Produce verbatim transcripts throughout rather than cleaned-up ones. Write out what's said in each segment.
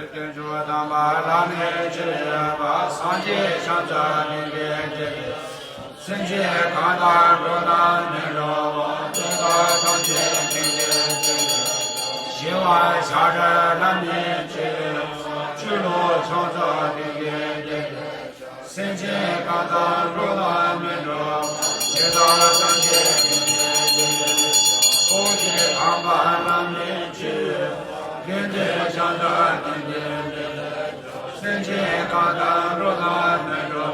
བསྟན་བཅོས་དམ་པ་བླ་མེད་ཆོས་པ་སངས་རྒྱས་ཤཱཀྱ་ཐུབ་པའི་རྗེས། སེམས་ཅན་གང་དག་འགྲོ་དང་མི་འགྲོ་བ། དེ་དག་ཐམས་ཅད་མཁྱེན་པའི་ཕྱིར། ཞི་བར་བྱ་ར་བླ་མེད་ཆོས། ཆོས་ལུགས་ཕྱོགས་རྫོགས་ཐུབ་པའི་རྗེས། སེམས་ཅན་གང་དག་འགྲོ་དང་མི་འགྲོ། དེ་དག་ཐམས་ཅད་མཁྱེན་པའི་ཕྱིར། ཨོ་རྒྱན་དམ་པ་བླ་མེད་ཆོས། དགེ་འདུན་ཤཱཀྱ་ཐུབ་པའི་རྗེས། སེམས་ཅན་གང་དག་འགྲོ་དང་མི་འགྲོ།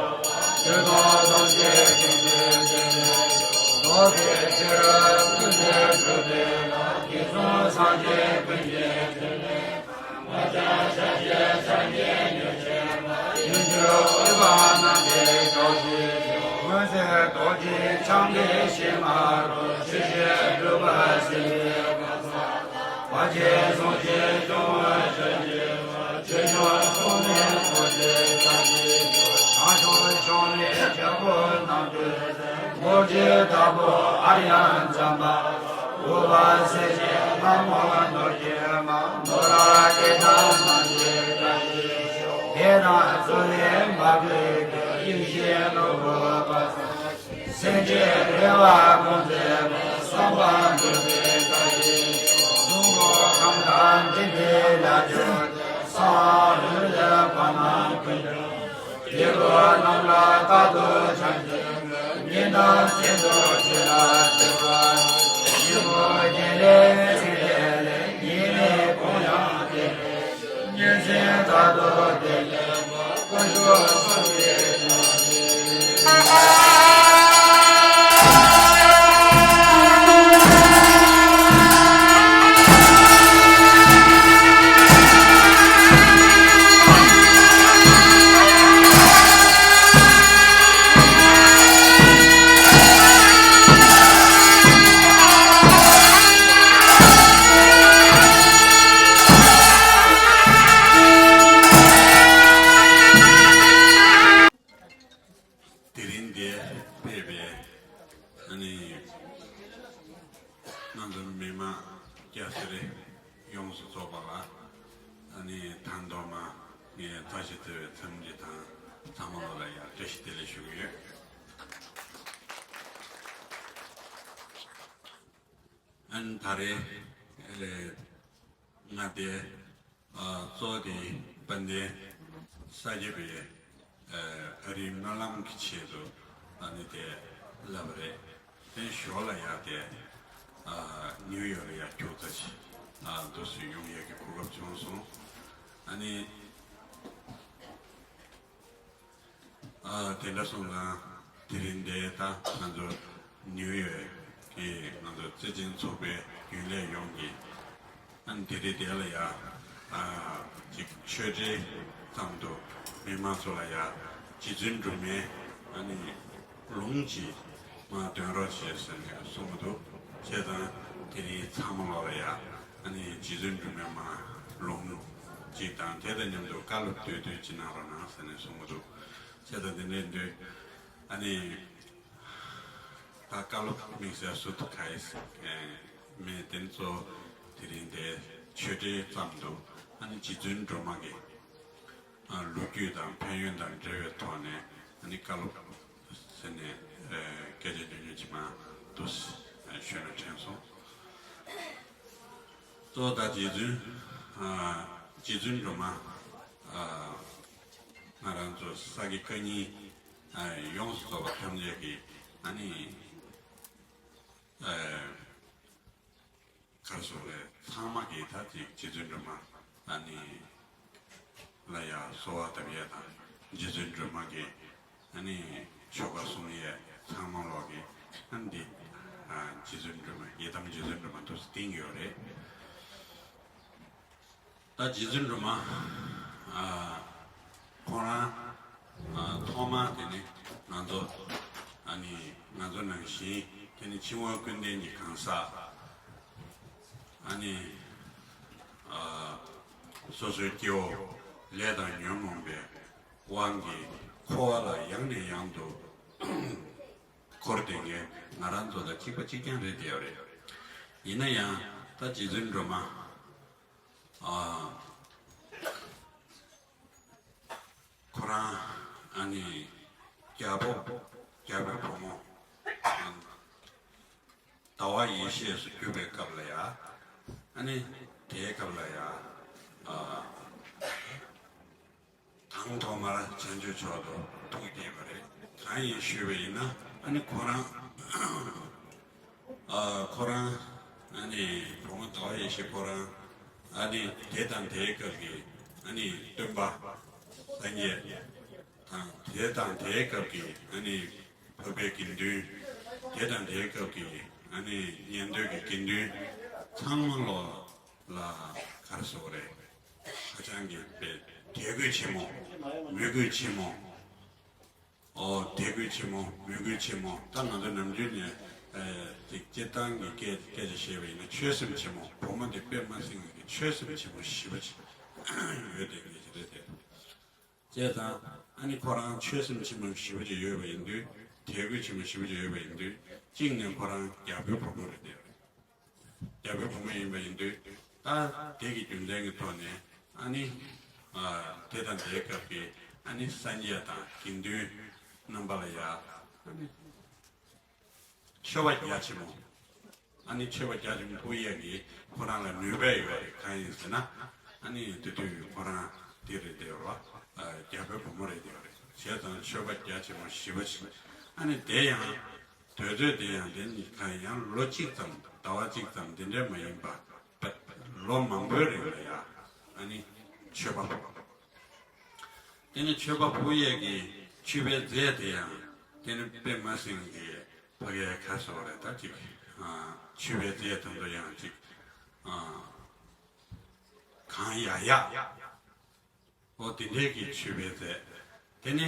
དེ་དག་ཐམས་ཅད་མཁྱེན་པའི་ཕྱིར། རྫོགས་པའི་ཕྱིར་ཀུན་ནས་སྒྲུབ་པའི་ལམ། དགེ་སློང་སངས་རྒྱས་ཀུན་གྱི་ཕྲིན་ལས། མ་ཆགས་ཤཱཀྱའི་སངས་རྒྱས་མྱུར་མཆོད་པ། མྱུར་མཆོད་འོད་དཔག་རྣམ་འདྲེན་མཆོག་གཟིགས་ཤོག། འོད་ཟེར་རྡོ་རྗེ་འཆང་གི་ཕྱེ་མ་རུ། ཆོས་བཤད་སྒྲུབ་པ་སྲིད་པའི་གོ་ས། བར་ཆད་སྲུང་ཞིང་སྐྱོང་བར་བྱེད་ཅིང་། ཆོས་སྐྱོང་སྲུང་མའི་གོ་འཕང་མཐར་ཕྱིན་ཤོག། བྱང་ཆུབ་ཤོང་བའི་བྱ་རྒོད་རྣམས་ཀྱི། རྡོ་རྗེ་དྭགས་པོ་ཨཱརྱ་ཛམ་བྷ། འུག་པ་སེར་ཆེན་ལྷ་མོ་ནོར་གྱི་མ། ནོར་ལྷ་སྐལ་བཟང་རྣམས་ཀྱི་བཀྲ་ཤིས་ཤོག། བདེ་དང་འཚོ་བའི་འབབ་གོས་ཀྱི། ཡིད་བཞིན་ནོར་བུ་དཔག་བསམ། སེམས་ཅན་བདེ་བ་ཀུན་བརྩེ་བ། བསམ་པ་འགྲུབ་པའི་བཀྲ་ཤིས་ཤོག། གཟུགས་སྐུ་ཁམས་དྭངས་སྤྲིན་བདེ་ལ་འཇུག། གསང་བ་འོད་ལྡན་ཕ་མ་ཀུན་ཀྱང་། དེ་ཀུན་རྣམས་ལ་རྟག་ཏུ་བྱམས་བརྩེ། ཉེ་དང་ཆེ་འགྲོ་ཆོས་ལ་སྤྱོད་པ། ཉིན་མོ་རྒྱལ་བའི་ཚིག་དེ་ལས། ཉེས་མེད་གང་ཡང་དེ་ལས། ཉེན་ཚན་དག་ཏུ་དེ་ལས་མ། དཀོན་མཆོག་གསུམ་གྱི་སྣང་བ། དེ་རིང་འདིར་ཕེབས་པའི་ཨ་ནི་ང་ཚོ་མི་མང་སྐྱ་སེར་ཡོངས་སུ་རྫོགས་པ་ལ། ཨ་ནི་དང་ཐོག་མ་ངས་བཀྲ་ཤིས་བདེ་ལེགས་འཚམས་འདྲི་དང་ཚང་མ་ལོ་ལ་ཡང་བཀྲ་ཤིས་བདེ་ལེགས་ཞུ་གི་ཡོད། ཨ་ནི་ད་རེས་ཨེ་ང་དེ་ཨ་གཙོ་བོ་དེ་དཔལ་ལྡན་ས་སྐྱ་པའི་ཨ་རིའི་སྨོན་ལམ་གྱི་ཆེད་དུ་ཨ་ནི་དེ་ལབ་པ་རེད། དེ་ཞོར་ལ་ཡང་དེ་ཨ་ནིའུ་ཡོག་ལ་ཡང་ཁྱུག་ཙམ་ཞིག་ཨ་འདུག་སེ་ཡོང་ཡས་ཀྱི་གོ་སྐབས་བྱུང་སོང་། ཨ་ནི། ཨ་དེ་འདྲ་སོང་ཙང་དེ་རིང་འདིར་ད་ང་ཚོ་ནིའུ་ཡོག་གི་ང་ཚོ་བརྩེ་ཆེན་ཚོགས་པའི་རྒྱུན་ལས་ཡོངས་ཀྱིས་ཨ་ནི་དེ་རིང་འདིར་ལ་ཡ་ཨ་ཅིག་ཆོས་འབྲེལ་ཙམ་དུ་མི་མང་ཚོ་ལ་ཡ་རྗེ་བཙུན་སྒྲོལ་མའི་ཨ་ནི་ལུང་ཅིག་མར་འདོན་རོགས་བྱེད་ཟེར་ནས་གསུངས་འདུག་བྱས་ཙང་དེ་རིང་ཚང་མ་ལོ་ལ་ཡ་ཨ་ནི་རྗེ་བཙུན་སྒྲོལ་མའི་མར་ལུང་ཅིག་དང་དེ་དང་མཉམ་དུ་བཀའ་སློབ་བསྡུས་བསྡུས་ཅིག་གནང་རོགས་གནང་ཟེར་ནས་གསུངས་འདུག་བྱས་ཙང་དེ་འདྲའི་འདུག་ཨ་ནི་ད་བཀའ་སློབ་དམིགས་བསལ་སུ་ཐུག་ག་ཡིས་མེད། དེ་ཚོ་དེ་རིང་འདིར་ཆོས་འབྲེལ་ཙམ་དུ་ཨ་ནི་རྗེ་བཙུན་སྒྲོལ་མ་གི་ཨ་ལོ་རྒྱུས་དང་ཕན་ཡོན་དང་འབྲེལ་བའི་ཐོག་ནས་ཨ་ནི་བཀའ་སློབ་ཟེར་ནས་ཨ་སྐད་ཆ་ཉུང་ཉུང་ཅིག་མར་འདུག་སེ་ཞུས་ན་དྲན་སོང་། གཙོ་བོ་ད་རྗེ་བཙུན་ཨ་རྗེ་བཙུན་སྒྲོལ་མ་ཨ་ང་རང་ཚོ་ས་དགེ་བཀའ་རྙིང་ཨ་ཡོངས་སུ་རྫོགས་པ་ཐམས་ཅད་ཀྱི་ཨ་ནི་ཨ་ག་རེ་ཟེར་དགོས་རེད། ཚང་མ་གིས་ད་ཅིག་རྗེ་བཙུན་སྒྲོལ་མ་ཨ་ནི་ལ་ཡ་གསོལ་བ་བཏབ་ཡས་དང་། རྗེ་བཙུན་སྒྲོལ་མ་གི་ཨ་ནི་ཆོ་ག་གསུང་ཡས་ཚང་མ་ལོག་གི་ཨ་ནི་འདི་ རྗེ་བཙུན་སྒྲོལ་མ། ཡི་དམ་རྗེ་བཙུན་སྒྲོལ་མ་འདུག་སེ་བསྟེན་གྱི་ཡོད་རེད། ད་རྗེ་བཙུན་སྒྲོལ་མ་ཨ་ཁོ་རང་ཨ་ཐོག་མ་དེ་ནི་ང་ཚོ་ཨ་ནི་ང་ཚོ་ནང་བཞིན་དེ་ནི་འཆིང་བ་ཀུན་ལྡན་གྱི་གང་ཟག་ཨ་ནི་ཨ་སོ་སོའི་སྐྱེ་བོ་ལས་དང་ཉོན་མོངས་པའི་དབང་གིས་འཁོར་བ་ལ་ཡང་ནས་ཡང་དུ་འཁོར་བསྡད་མཁན་ང་རང་ཚོ་དང་གཅིག་པ་གཅིག་རྐྱང་རེད་བསྡད་ཡོད་རེད། ཡིན་ན་ཡང་ད་རྗེ་བཙུན་སྒྲོལ་མ་ཨ་ཁོ་རང་ཨ་ནི་རྒྱལ་པོ་རྒྱལ་པོའི་བུ་མོ་ཨ་ཟླ་བ་ཡེ་ཤེས་སུ་གྱུར་པའི་སྐབས་ལ་ཡ། ཨ་ནི་དེའི་སྐབས་ལ་ཡ་ཨ་དང་ཐོག་མར་བྱང་ཆུབ་མཆོག་ཏུ་ཐུགས་བསྐྱེད་པ་རེད། གང་ཡིན་ཞུས་པ་ཡིན་ན་ཨ་ནི་ཁོ་རང་ཨ་ཁོ་རང་ཨ་ནི་བུ་མོ་ཟླ་བ་ཡེ་ཤེས་ཁོ་རང་ཨ་ནི་དེ་དང་དེའི་སྐབས་ཀྱི་ཨ་ནི་སྟོན་པ་སངས་རྒྱས་དང་དེ་དང་དེའི་སྐབས་ཀྱི་ཨ་ནི་འཕགས་པའི་དགེ་འདུན། དེ་དང་དེའི་སྐབས་ཀྱི་ཨ་ནི་ཉན་ཐོས་ཀྱི་དགེ་འདུན་ཚང་མ་ལོ་ལ་ག་རེ་ཟེར་དགོས་རེད། ཧ་ཅང་གི་དཔེ་དད་གུས་ཆེན་མོ། མོས་གུས་ཆེན་མོ། ཨོ་དད་གུས་ཆེན་མོ། མོས་གུས་ཆེན་མོ། ད་ང་ཚོ་ནམ་རྒྱུན་ནས་ཨ་ཅིག་སྤྱིར་བཏང་གི་སྐད་སྐད་ཆ་བཤད་པ་ཡིན་ན་ཆོས་སེམས་ཆེན་མོ། བུ་མོ་འདི་དཔེ་མ་སྲིད་པའི་ཆོས་སེམས་ཆེན་མོ་ཞེ་པོ་ཅིག་ཡོད་དེ་ངེས་ཀྱི་རེད་དེ། བྱས་ཙང་ཨ་ནི་ཁོ་རང་ཆོས་སེམས་ཆེན་མོ་ཞེ་པོ་ཅིག་ཡོད་པ་ཡིན་དུས། དད་གུས་ཆེན་མོ་ཞེ་པོ་ཅིག་ཡོད་པ་ཡིན་དུས། གཅིག་ནས་ཁོ་རང་རྒྱལ་པོའི་བུ་མོ་རེད་དེ། རྒྱལ་པོའི་བུ་མོ་ཡིན་པ་ཡིན་དུས། ད་དེ་གི་རྒྱུ་མཚན་གྱི་ཐོག་ནས་ཨ་ནི་ཨ་དེ་དང་དེའི་སྐབས་ཀྱི་ཨ་ནི་སངས་རྒྱས་དང་དགེ་འདུན་རྣམ་པ་ལ་ཡ་ཨ་ནི་མཆོད་པ་རྒྱ་ཆེན་མོ། ཨ་ནི་མཆོད་པ་རྒྱ་ཆེན་པོ་ཕུལ་ཡས་ཀྱི་ཁོ་རང་ལ་ནུས་པ་ཡོད་རེད། གང་ཡིན་ཟེར་ན་ཨ་ནི་དེ་དུས་ཁོ་རང་དེ་རེད་དེ་རོ། རྒྱལ་པོའི་བུ་མོ་རེད་དེ་རེད། བྱས་ཙང་མཆོད་པ་རྒྱ་ཆེན་མོ་ཞེ་པོ་ཞིག་ཨ་ནི་དེ་ཡང་དུས་ཚོད་དེ་ཡང་དེ་ནི་གང་ཡང་ལོ་གཅིག་ཙམ་ཟླ་བ་གཅིག་ཙམ་དེ་འདྲ་མ་ཡིན་པ། ལོ་མང་པོའི་རིང་ལ་ཡ་ཨ་ནི་མཆོད་པ་ཕུལ། དེ་ནི་མཆོད་པ་ཕུལ་ཡས་ཀྱི་མཆོད་པའི་རྫས་དེ་ཡང་དེ་ནི་དཔེ་མ་སྲིད་ཀྱི་ཕ་གིའི་ཁ་སོགས་རེད། ད་ཅིག་ཨ་མཆོད་པའི་རྫས་དེ་ཚོ་ཡང་ཅིག་ཨ་གང་ཡག་ཡག་ཨོ་དེ་འདྲའི་གི་མཆོད་པའི་རྫས། དེ་ནི་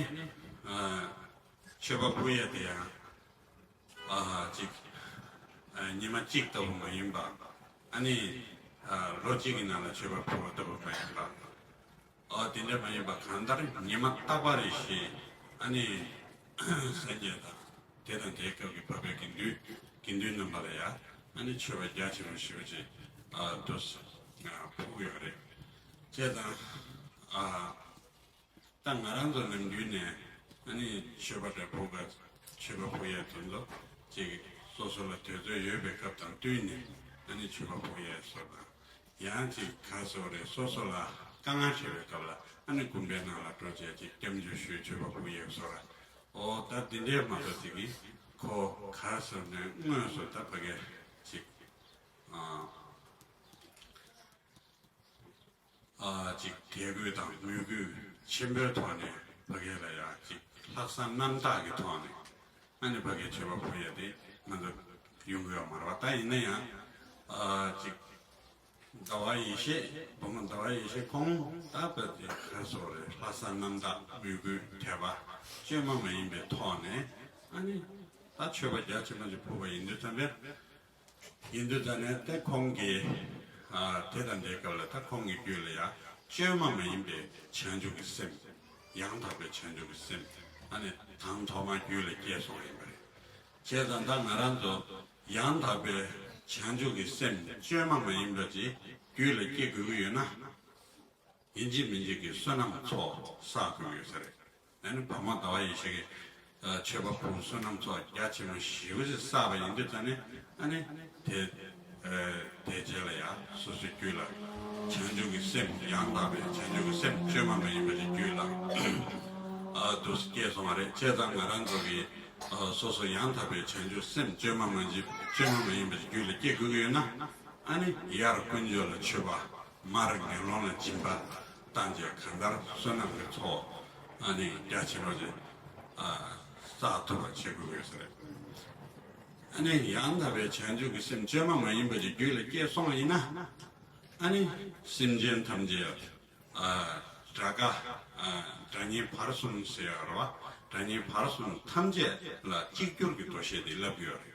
ཨ་མཆོད་པ་ཕུལ་ཡས་དེ་ཡང་ཨ་ཅིག་ཨ་ཉི་མ་གཅིག་ལྟ་བུ་མ་ཡིན་པ། ཨ་ནི་ཨ་ལོ་གཅིག་གི་ནང་ལ་མཆོད་པ་ཕུལ་བ་ལྟ་བུ་མ་ཡིན་པ། ཨ་དེ་འདྲ་མ་ཡིན་པ་གང་ལྟར་ཉི་མ་རྟག་པ་རེ་བཞིན་ཨ་ནི་སངས་རྒྱས་དང་དེ་དང་དེའི་སྐབས་ཀྱི་འཕགས་པའི་དགེ་འདུན་དགེ་འདུན་རྣམ་པ་ལ་ཡ་ཨ་ནི་མཆོད་པ་རྒྱ་ཆེན་པོ་ཞེ་པོ་ཅིག་ཨ་འདུག་སེ་ཨ་ཕུལ་གྱི་ཡོད་རེད། བྱས་ཙང་ཨ་ད་ང་རང་ཚོ་ནམ་རྒྱུན་ནས་ཨ་ནི་མཆོད་པ་འདྲ་ཕུལ་ག་མཆོད་པ་ཕུལ་ཡས་དེ་ཚོ་ཅིག་སོ་སོ་ལ་དུས་ཚོད་ཡོད་པའི་སྐབས་དང་བསྟུན་ནས་ཨ་ནི་མཆོད་པ་ཕུལ་ཡས་སོགས་དང་། ཡང་ཅིག་ག་སོགས་རེད། སོ་སོ་ལ་དཀའ་ངལ་འཕྲད་པའི་སྐབས་ལ་ཨ་ནི་དགོན་པའི་ནང་ལ་འགྲོ་བྱས་ཅིག་སྐྱབས་འཇུག་ཞུས་མཆོད་པ་ཕུལ་ཡས་སོགས་ར། ཨོ་ད་འདི་འདྲའི་མ་གཏོགས་ཅིག་གིས་ཁོ་ག་སོགས་ནས་དངོས་སུ་ད་ཕ་གིར་ཅིག་ཨ་ཨ་ཅིག་དད་གུས་དང་མོས་གུས་ཆེན་པོའི་ཐོག་ནས་ཕ་གི་ལ་ཡ་ཅིག་ལྷག་བསམ་རྣམ་དག་གི་ཐོག་ནས་ཨ་ནི་ཕ་གིར་མཆོད་པ་ཕུལ་ཡ་དེ་ང་ཚོ་ཡོང་གི་ཡོད་མ་རེད་པ། ད་ཡིན་ན་ཡང་ཨ་ཅིག་ཟླ་བ་ཡེ་ཤེས་བུ་མོ་ཟླ་བ་ཡེ་ཤེས་ཁོང་ད་བོད་དེ་ག་སོགས་རེད། ལྷག་བསམ་རྣམ་དག་མོས་གུས་དད་པ་བཅོས་མ་མ་ཡིན་པའི་ཐོག་ནས་ཨ་ནི་ད་མཆོད་པ་རྒྱ་ཆེན་པོ་ཅིག་ཕུལ་བ་ཡིན་དུས་ཙམ་པས། ཡིན་དུས་ད་ནས་ད་ཁོང་གིས་ཨ་དེ་དང་དེའི་སྐབས་ལ་ད་ཁོང་གི་རྒྱུད་ལ་ཡ་བཅོས་མ་མ་ཡིན་པའི་བྱང་ཆུབ་ཀྱི་སེམས། ཡང་དག་པའི་བྱང་ཆུབ་ཀྱི་སེམས་ཨ་ནི་དང་ཐོག་མར་རྒྱུད་ལ་སྐྱེས་སོང་བ་ཡིན་པ་རེད། བྱས་ཙང་ད་ང་རང་ཚོ་ཡང་དག་པའི་བྱང་ཆུབ་ཀྱི་སེམས་བཅོས་མ་མ་ཡིན་པ་ཅིག་རྒྱུད་ལ་སྐྱེ་དགོས་ཀྱི་ཡོད་ན། ཡིན་གཅིག་མིན་གཅིག་གི་བསོད་ནམས་ཚོགས་བསགས་དགོས་ཡོད་ས་རེད། ཨ་ནི་བ་མོ་ཟླ་བ་ཡེ་ཤེས་ཀྱིས་ཨ་མཆོད་པ་ཕུལ་བསོད་ནམས་ཚོགས་རྒྱ་ཆེན་པོ་ཞེ་པོ་ཅིག་བསགས་པ་ཡིན་དུས་ཙ་ནས་ཨ་ནི་དེ་ཨ་དེ་རྗེས་ལ་ཡང་སོ་སོའི་རྒྱུད་ལ་བྱང་ཆུབ་ཀྱི་སེམས། ཡང་དག་པའི་བྱང་ཆུབ་ཀྱི་སེམས་བཅོས་མ་མ་ཡིན་པ་ཅིག་རྒྱུད་ལ་ཨ་འདུག་སེ་སྐྱེས་སོང་བ་རེད། བྱས་ཙང་ང་རང་ཚོ་གིས་ཨ་སོ་སོ་ཡང་དག་པའི་བྱང་ཆུབ་སེམས་བཅོས་མ་མ་ཡིན་བཅོས་མ་མ་ཡིན་པ་ཅིག་རྒྱུད་ལ་སྐྱེ་དགོས་ཀྱི་ཡོད་ན། ཨ་ནི་ཡར་དཀོན་མཆོག་ལ་མཆོད་པ། མར་དགེ་སློང་ལ་སྦྱིན་པ་བཏང་བྱས་གང་ལྟར་བསོད་ནམས་ཀྱི་ཚོགས་ཨ་ནི་རྒྱ་ཆེན་པོ་ཅིག་ཨ་བསགས་ཐུབ་པ་བྱེད་དགོས་ཀྱི་ཡོད་ས་རེད། ཨ་ནི་ཡང་དག་པའི་བྱང་ཆུབ་ཀྱི་སེམས་བཅོས་མ་མ་ཡིན་པ་ཅིག་རྒྱུད་ལ་སྐྱེས་སོང་བ་ཡིན་ན། ཨ་ནི་སེམས་ཅན་ཐམས་ཅད། ཨ། དགྲ་དགའ། ཨ། དགྲ་གཉེན་བར་གསུམ་ཟེར་ཡོད་རེད་བ། དགྲ་གཉེན་བར་གསུམ་ཐམས་ཅད་ལ་གཅིག་གྱུར་གྱི་འདུ་ཤེས་དེ་བསླབ་ཀྱི་ཡོད་རེད།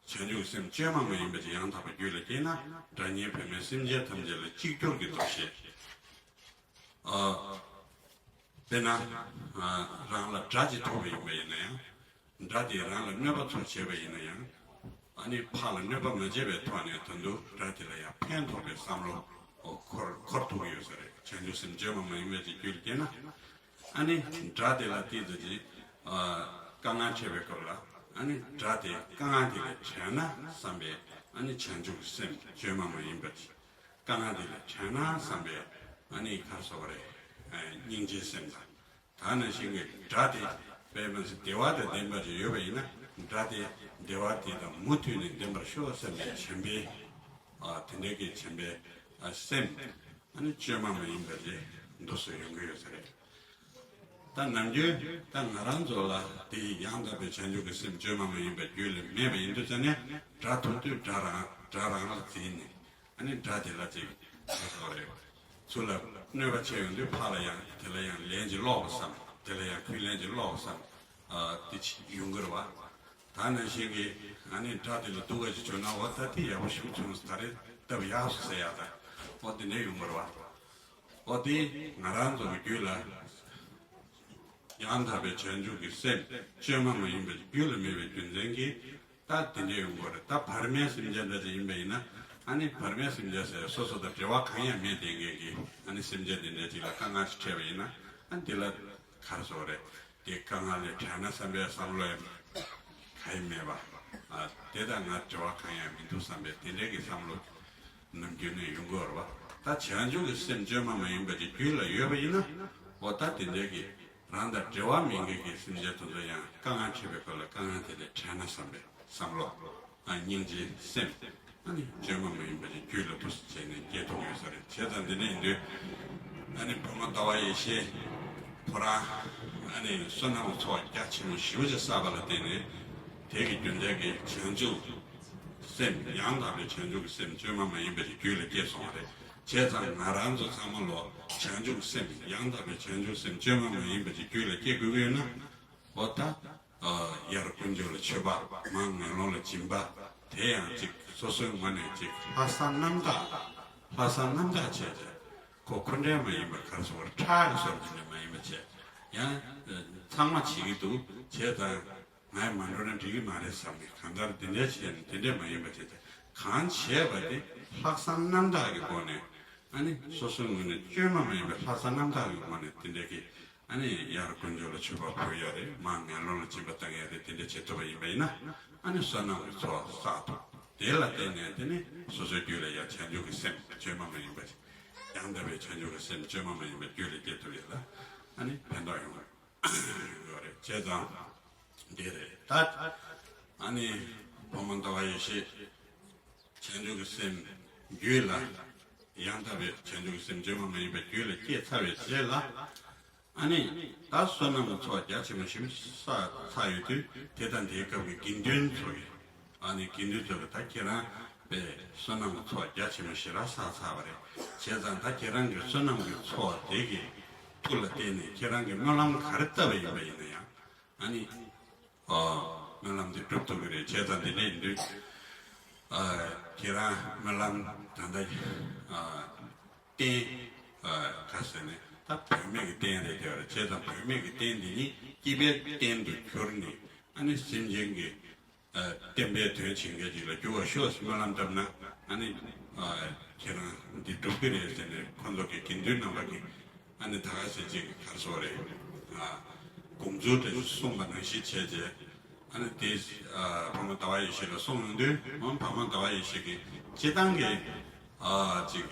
བྱང་ཆུབ་སེམས་བཅོས་མ་མ་ཡིན་པ་ཅིག་ཡང་དག་པ་རྒྱུད་ལ་སྐྱེས་ན། དགྲ་གཉེན་བུད་མེད་སེམས་ཅན་ཐམས་ཅད་ལ་གཅིག་གྱུར་གྱི་འདུ་ཤེས། ཨ། དཔེར་ན། ཨ། རང་ལ་དགྲ་ཅིག་ཐུག་པ་ཡིན་པ་ཡིན་ན་ཡང་། དགྲ་དེས་རང་ལ་གནོད་པ་ཚུར་བྱས་པ་ཡིན་ན་ཡང་། ཨ་ནི་ཕར་ལ་གནོད་པ་མ་བྱས་པའི་ཐོག་ནས་ད་དུང་དགྲ་དེ་ལ་ཡང་ཕན་ཐོགས་པའི་བསམ་བློ་འཁོར་འཁོར་ཐུབ་ཀྱི་ཡོད་ས་རེད། བྱང་ཆུབ་སེམས་བཅོས་མ་མ་ཡིན་པ་ཅིག་རྒྱུད་ལ་སྐྱེས་ན། ཨ་ནི་དགྲ་དེ་ལ་ཏོག་ཙམ་ཅིག། ཨ། དཀའ་ངལ་འཕྲད་པའི་སྐབས་ལ། ཨ་ནི་དགྲ་དེ་དཀའ་ངལ་དེ་ལས་བྲལ་ན་བསམ་པའི། ཨ་ནི་བྱང་ཆུབ་ཀྱི་སེམས་བཅོས་མ་མ་ཡིན་པ་ཅིག། དཀའ་ངལ་དེ་ལས་བྲལ་ན་བསམ་པའི། ཨ་ནི་ག་རེ་ཟེར་དགོས་རེད། ཨ། སྙིང་རྗེའི་སེམས་དང་། ད་ནང་བཞིན་གྱི་དགྲ་དེ་དཔེ་མ་སྲིད་བདེ་བ་དང་ལྡན་པ་ཅིག་ཡོད་པ་ཡིན་ན། དགྲ་དེ་བདེ་བ་དེ་དང་མུ་མཐུད་ནས་ལྡན་པར་ཤོག་བསམ་པའི་བྱམས་པའི། ཨ། དེ་འདྲའི་གི་བྱམས་པའི། ཨ། སེམས། ཨ་ནི་བཅོས་མ་མ་ཡིན་པ་དེ་འདུག་སེ་ཡོང་གི་ཡོད་ས་རེད། ད་ནམ་རྒྱུན་ད་ང་རང་ཚོ་ལ་དེ་ཡང་དག་པའི་བྱང་ཆུབ་ཀྱི་སེམས་བཅོས་མ་མ་ཡིན་པ་རྒྱུད་ལ་མེད་པ་ཡིན་དུས་ཙ་ནས། དགྲ་ཐུག་དུས་དགྲ་རང་དགྲ་རང་ལ་འཛིན་ནས། ཨ་ནི་དགྲ་དེ་ལ་ཅིག་ཟེར་བ་རེད། ཚུར་ལ་གནོད་པ་བྱས་ཡོང་དུས་ཕར་ལ་ཡང་དེ་ལ་ཡང་ལན་ཅིག་སློག་པ་བསམ། དེ་ལ་ཡང་ཁུར་ལན་ཅིག་སློག་པ་བསམ། ཨ། དེ་ཅིག་ཡོང་གི་རེད་བ། ད་ནང་བཞིན་གྱི། ཨ་ནི་དགྲ་དེ་ལ་སྡུག་ག་ཅིག་བྱུང་ན། འོ་ད་དེ་ཡག་པོ་ཞིག་བྱུང་སོང་། ད་རེས་སྟབས་ཡག་སོང་ཟེར་ཡག་དང་། འོ་དེ་འདྲ་ཡོང་གི་རེད་བ། འོ་དེ་ང་རང་ཚོ་གི་རྒྱུད་ལ་ཡང་དག་པའི་བྱང་ཆུབ་ཀྱི་སེམས་བཅོས་མ་མ་ཡིན་པ་རྒྱུད་ལ་མེད་པའི་རྒྱུ་མཚན་གྱིས། ད་དེ་འདྲ་ཡོང་གི་རེད། ད་བར་མའི་སེམས་ཅན་འདྲ་ཅིག་ཡིན་པ་ཡིན་ན། ཨ་ནི་བར་མའི་སེམས་ཅན་ཟེར་སོ་སོ་དང་འབྲེལ་བ་གང་ཡང་མེད་བསྡད་མཁན་གྱི། ཨ་ནི་སེམས་ཅན་དེ་འདྲ་ཅིག་ལ་དཀའ་ངལ་ཞིག་འཕྲད་པ་ཡིན་ན། ཨ་ནི་དེ་ལ་ག་རེ་ཟེར་དགོས་རེད། དེ་དཀའ་ངལ་ལས་བྲལ་ན་བསམ་པའི་བསམ་བློ་ཡང་གང་ཡང་མེད་པ། ཨ། དེ་དང་ང་འབྲེལ་བ་གང་ཡང་མི་འདུག་བསམ་པའི་དེ་འདྲའི་གི་བསམ་བློ་ནམ་རྒྱུན་ནས་ཡོང་གི་ཡོད་རེད་བ། ད་བྱང་ཆུབ་ཀྱི་སེམས་བཅོས་མ་མ་ཡིན་པ་ཅིག་རྒྱུད་ལ་ཡོད་པ་ཡིན་ན། འོ་ད་དེ་འདྲའི་གི་རང་དང་འབྲེལ་བ་མེད་མཁན་གྱི་སེམས་ཅན་དེ་ཚོ་ཡང་དཀའ་ངལ་འཕྲད་པའི་སྐབས་ལ་དཀའ་ངལ་དེ་ལས་བྲལ་ན་བསམ་པའི་བསམ་བློ། ཨ། སྙིང་རྗེའི་སེམས། ཨ་ནི་བཅོས་མ་མ་ཡིན་པ་ཅིག་རྒྱུད་ལ་འདུག་སེ་བྱས་ནས་སྐྱེ་ཐུབ་ཡོད་ས་རེད། བྱས་ཙང་འདི་འདྲ་ཡིན་དུས། ཨ་ནི་བུ་མོ་ཟླ་བ་ཡེ་ཤེས་ཁོ་རང་། ཨ་ནི་བསོད་ནམས་ཚོགས་རྒྱ་ཆེན་པོ་ཞེ་པོ་ཅིག་བསགས་པ་ལ་བརྟེན་ནས། དེ་གི་རྒྱུ་མཚན་གྱིས་བྱང་ཆུབ་སེམས། ཡང་དག་པའི་བྱང་ཆུབ་ཀྱི་སེམས་བཅོས་མ་མ་ཡིན་པ་ཅིག་རྒྱུད་ལ་སྐྱེས་སོང་བ་རེད། བྱས་ཙང་ང་རང་ཚོ་ཚང་མ་ལོ་བྱང་ཆུབ་སེམས། ཡང་དག་པའི་བྱང་ཆུབ་སེམས་བཅོས་མ་མ་ཡིན་པ་ཅིག་རྒྱུད་ལ་སྐྱེ་དགོས་ཀྱི་ཡོད་ན། འོ་ད། ཨ། ཡར་དཀོན་མཆོག་ལ་མཆོད་པ། མར་ངན་སློང་ལ་སྦྱིན་པ། དེ་ཡང་ཅིག་སོ་སོའི་ངོས་ནས་ཅིག་ལྷག་བསམ་རྣམ་དག། ལྷག་བསམ་རྣམ་དག་བྱས་བྱས། ཁོ་ཁོ་འདྲ་མ་ཡིན་པར། ག་རེ་ཟེར་དགོས་རེད། ཁྲག་གི་བཟོ་འདྲ་མ་ཡིན་པ་བྱས། ཡང་ཚང་མ་བྱེད་ཀྱི་འདུག། བྱས་ཙང་ང་མ་འགྲོ་ན་འགྲིག་གི་མ་རེད་བསམ་ནས། གང་ལྟར་འདི་འདྲ་བྱས་ནས། དེ་འདྲ་མ་ཡིན་པ་བྱས་ཏེ། གང་བྱས་པ་དེ་ལྷག་བསམ་རྣམ་དག་གི་སྒོ་ནས། ཨ་ནི་སོ་སོའི་ངོས་ནས་བཅོས་མ་མ་ཡིན་པའི་ལྷག་བསམ་རྣམ་དག་གི་སྒོ་ནས་དེ་འདྲ་གི། ཨ་ནི་ཡར་དཀོན་མཆོག་ལ་མཆོད་པ་ཕུལ་ཡ་རེད། མར་ངན་སློང་ལ་སྦྱིན་པ་བཏང་ཡ་རེད། དེ་འདྲ་བྱེད་ཐུབ་པ་ཡིན་པ་ཡིན་ན། ཨ་ནི་བསོད་ནམས་ཀྱི་ཚོགས་བསགས་ཐུབ། དེ་ལ་བརྟེན་ནས་དེ་ནི་སོ་སོའི་རྒྱུད་ལ་ཡང་བྱང་ཆུབ་ཀྱི་སེམས་བཅོས་མ་མ་ཡིན་པ་ཞིག། ཡང་དག་པའི་བྱང་ཆུབ་ཀྱི་སེམས་བཅོས་མ་མ་ཡིན་པ་རྒྱུད་ལ་སྐྱེ་ཐུབ་ཡ་ལ། ཨ་ནི་ཕན་ཐོགས་ཡོང་གི་རེད། བྱས་ཙང་འདི་རེད་ད། ཨ་ནི་བུ་མོ་ཟླ་བ་ཡེ་ཤེས། བྱང་ཆུབ་ཀྱི་སེམས་རྒྱུད་ལ། ཡང་དག་པའི་བྱང་ཆུབ་ཀྱི་སེམས་བཅོས་མ་མ་ཡིན་པ་རྒྱུད་ལ་སྐྱེས་ཚར་བའི་རྗེས་ལ། ཨ་ནི་ད་བསོད་ནམས་ཀྱི་ཚོགས་རྒྱ་ཆེན་པོ་ཞེ་པོ་བསགས་ཚར་ཡོད་དུས། དེ་དང་དེའི་སྐབས་ཀྱི་དགེ་འདུན་ཚོ་གིས། ཨ་ནི་དགེ་འདུན་ཚོ་གིས་ད་ཁྱེད་རང་དཔེ་བསོད་ནམས་ཀྱི་ཚོགས་རྒྱ་ཆེན་པོ་ཞེ་དྲག་བསགས་ཚར་བ་རེད། བྱས་ཙང་ད་ཁྱེད་རང་གི་བསོད་ནམས་ཀྱི་ཚོགས་དེ་གི་མཐུ་ལ་བརྟེན་ནས་ཁྱེད་རང་གིས་སྨོན་ལམ་ག་རེ་བཏབ་པ་ཡིན་པ་ཡིན་ན་ཡང་། ཨ་ནི། ཨ། སྨོན་ལམ་དེ་འགྲུབ་ཐུབ་ཀྱི་རེད། བྱས་ཙང་དེ་འདྲ་ཡིན་དུས། ཨ། ཁྱེད་རང་སྨོན་ལམ་ད་ལྟ། ཨ། རྟེན། ཨ། ག་ཟེར་ནས་ད་བུད་མེད་ཀྱི་རྟེན་རེད་བསྡད་པ་རེད། བྱས་ཙང་བུད་མེད་ཀྱི་རྟེན་འདི་ཉིད་སྐྱེས་པའི་རྟེན་དུ་གྱུར་ནས། ཨ་ནི་སེམས་ཅན་གྱི། ཨ། བསྟན་པའི་དོན་བྱེད་མཁན་ཅིག་ལ་འགྱུར་བར་ཤོག་ཟེར་སྨོན་ལམ་བཏབ་ན། ཨ་ནི། ཨ། ཁྱེད་རང་འདི་འགྲུབ་ཀྱི་རེད་ཟེར་ནས་ཁོང་ཚོ་གི་དགེ་འདུན་རྣམ་པ་གིས། ཨ་ནི་ད་ག་ཟེ་ཅིག་ག་རེ་ཟེར་དགོས་རེད། ཨ། དགོངས་ཚུལ་དེ་གསུངས་པ་ནང་བཞིན་བྱས་རྗེས། ཨ་ནི་དེ། ཨ། བུ་མོ་ཟླ་བ་ཡེ་ཤེས་ལ་གསུངས་ཡོང་དུས། འོ། བུ་མོ་ཟླ་བ་ཡེ་ཤེས་ཀྱིས་སྤྱིར་བཏང་གི། ཨ། ཅིག།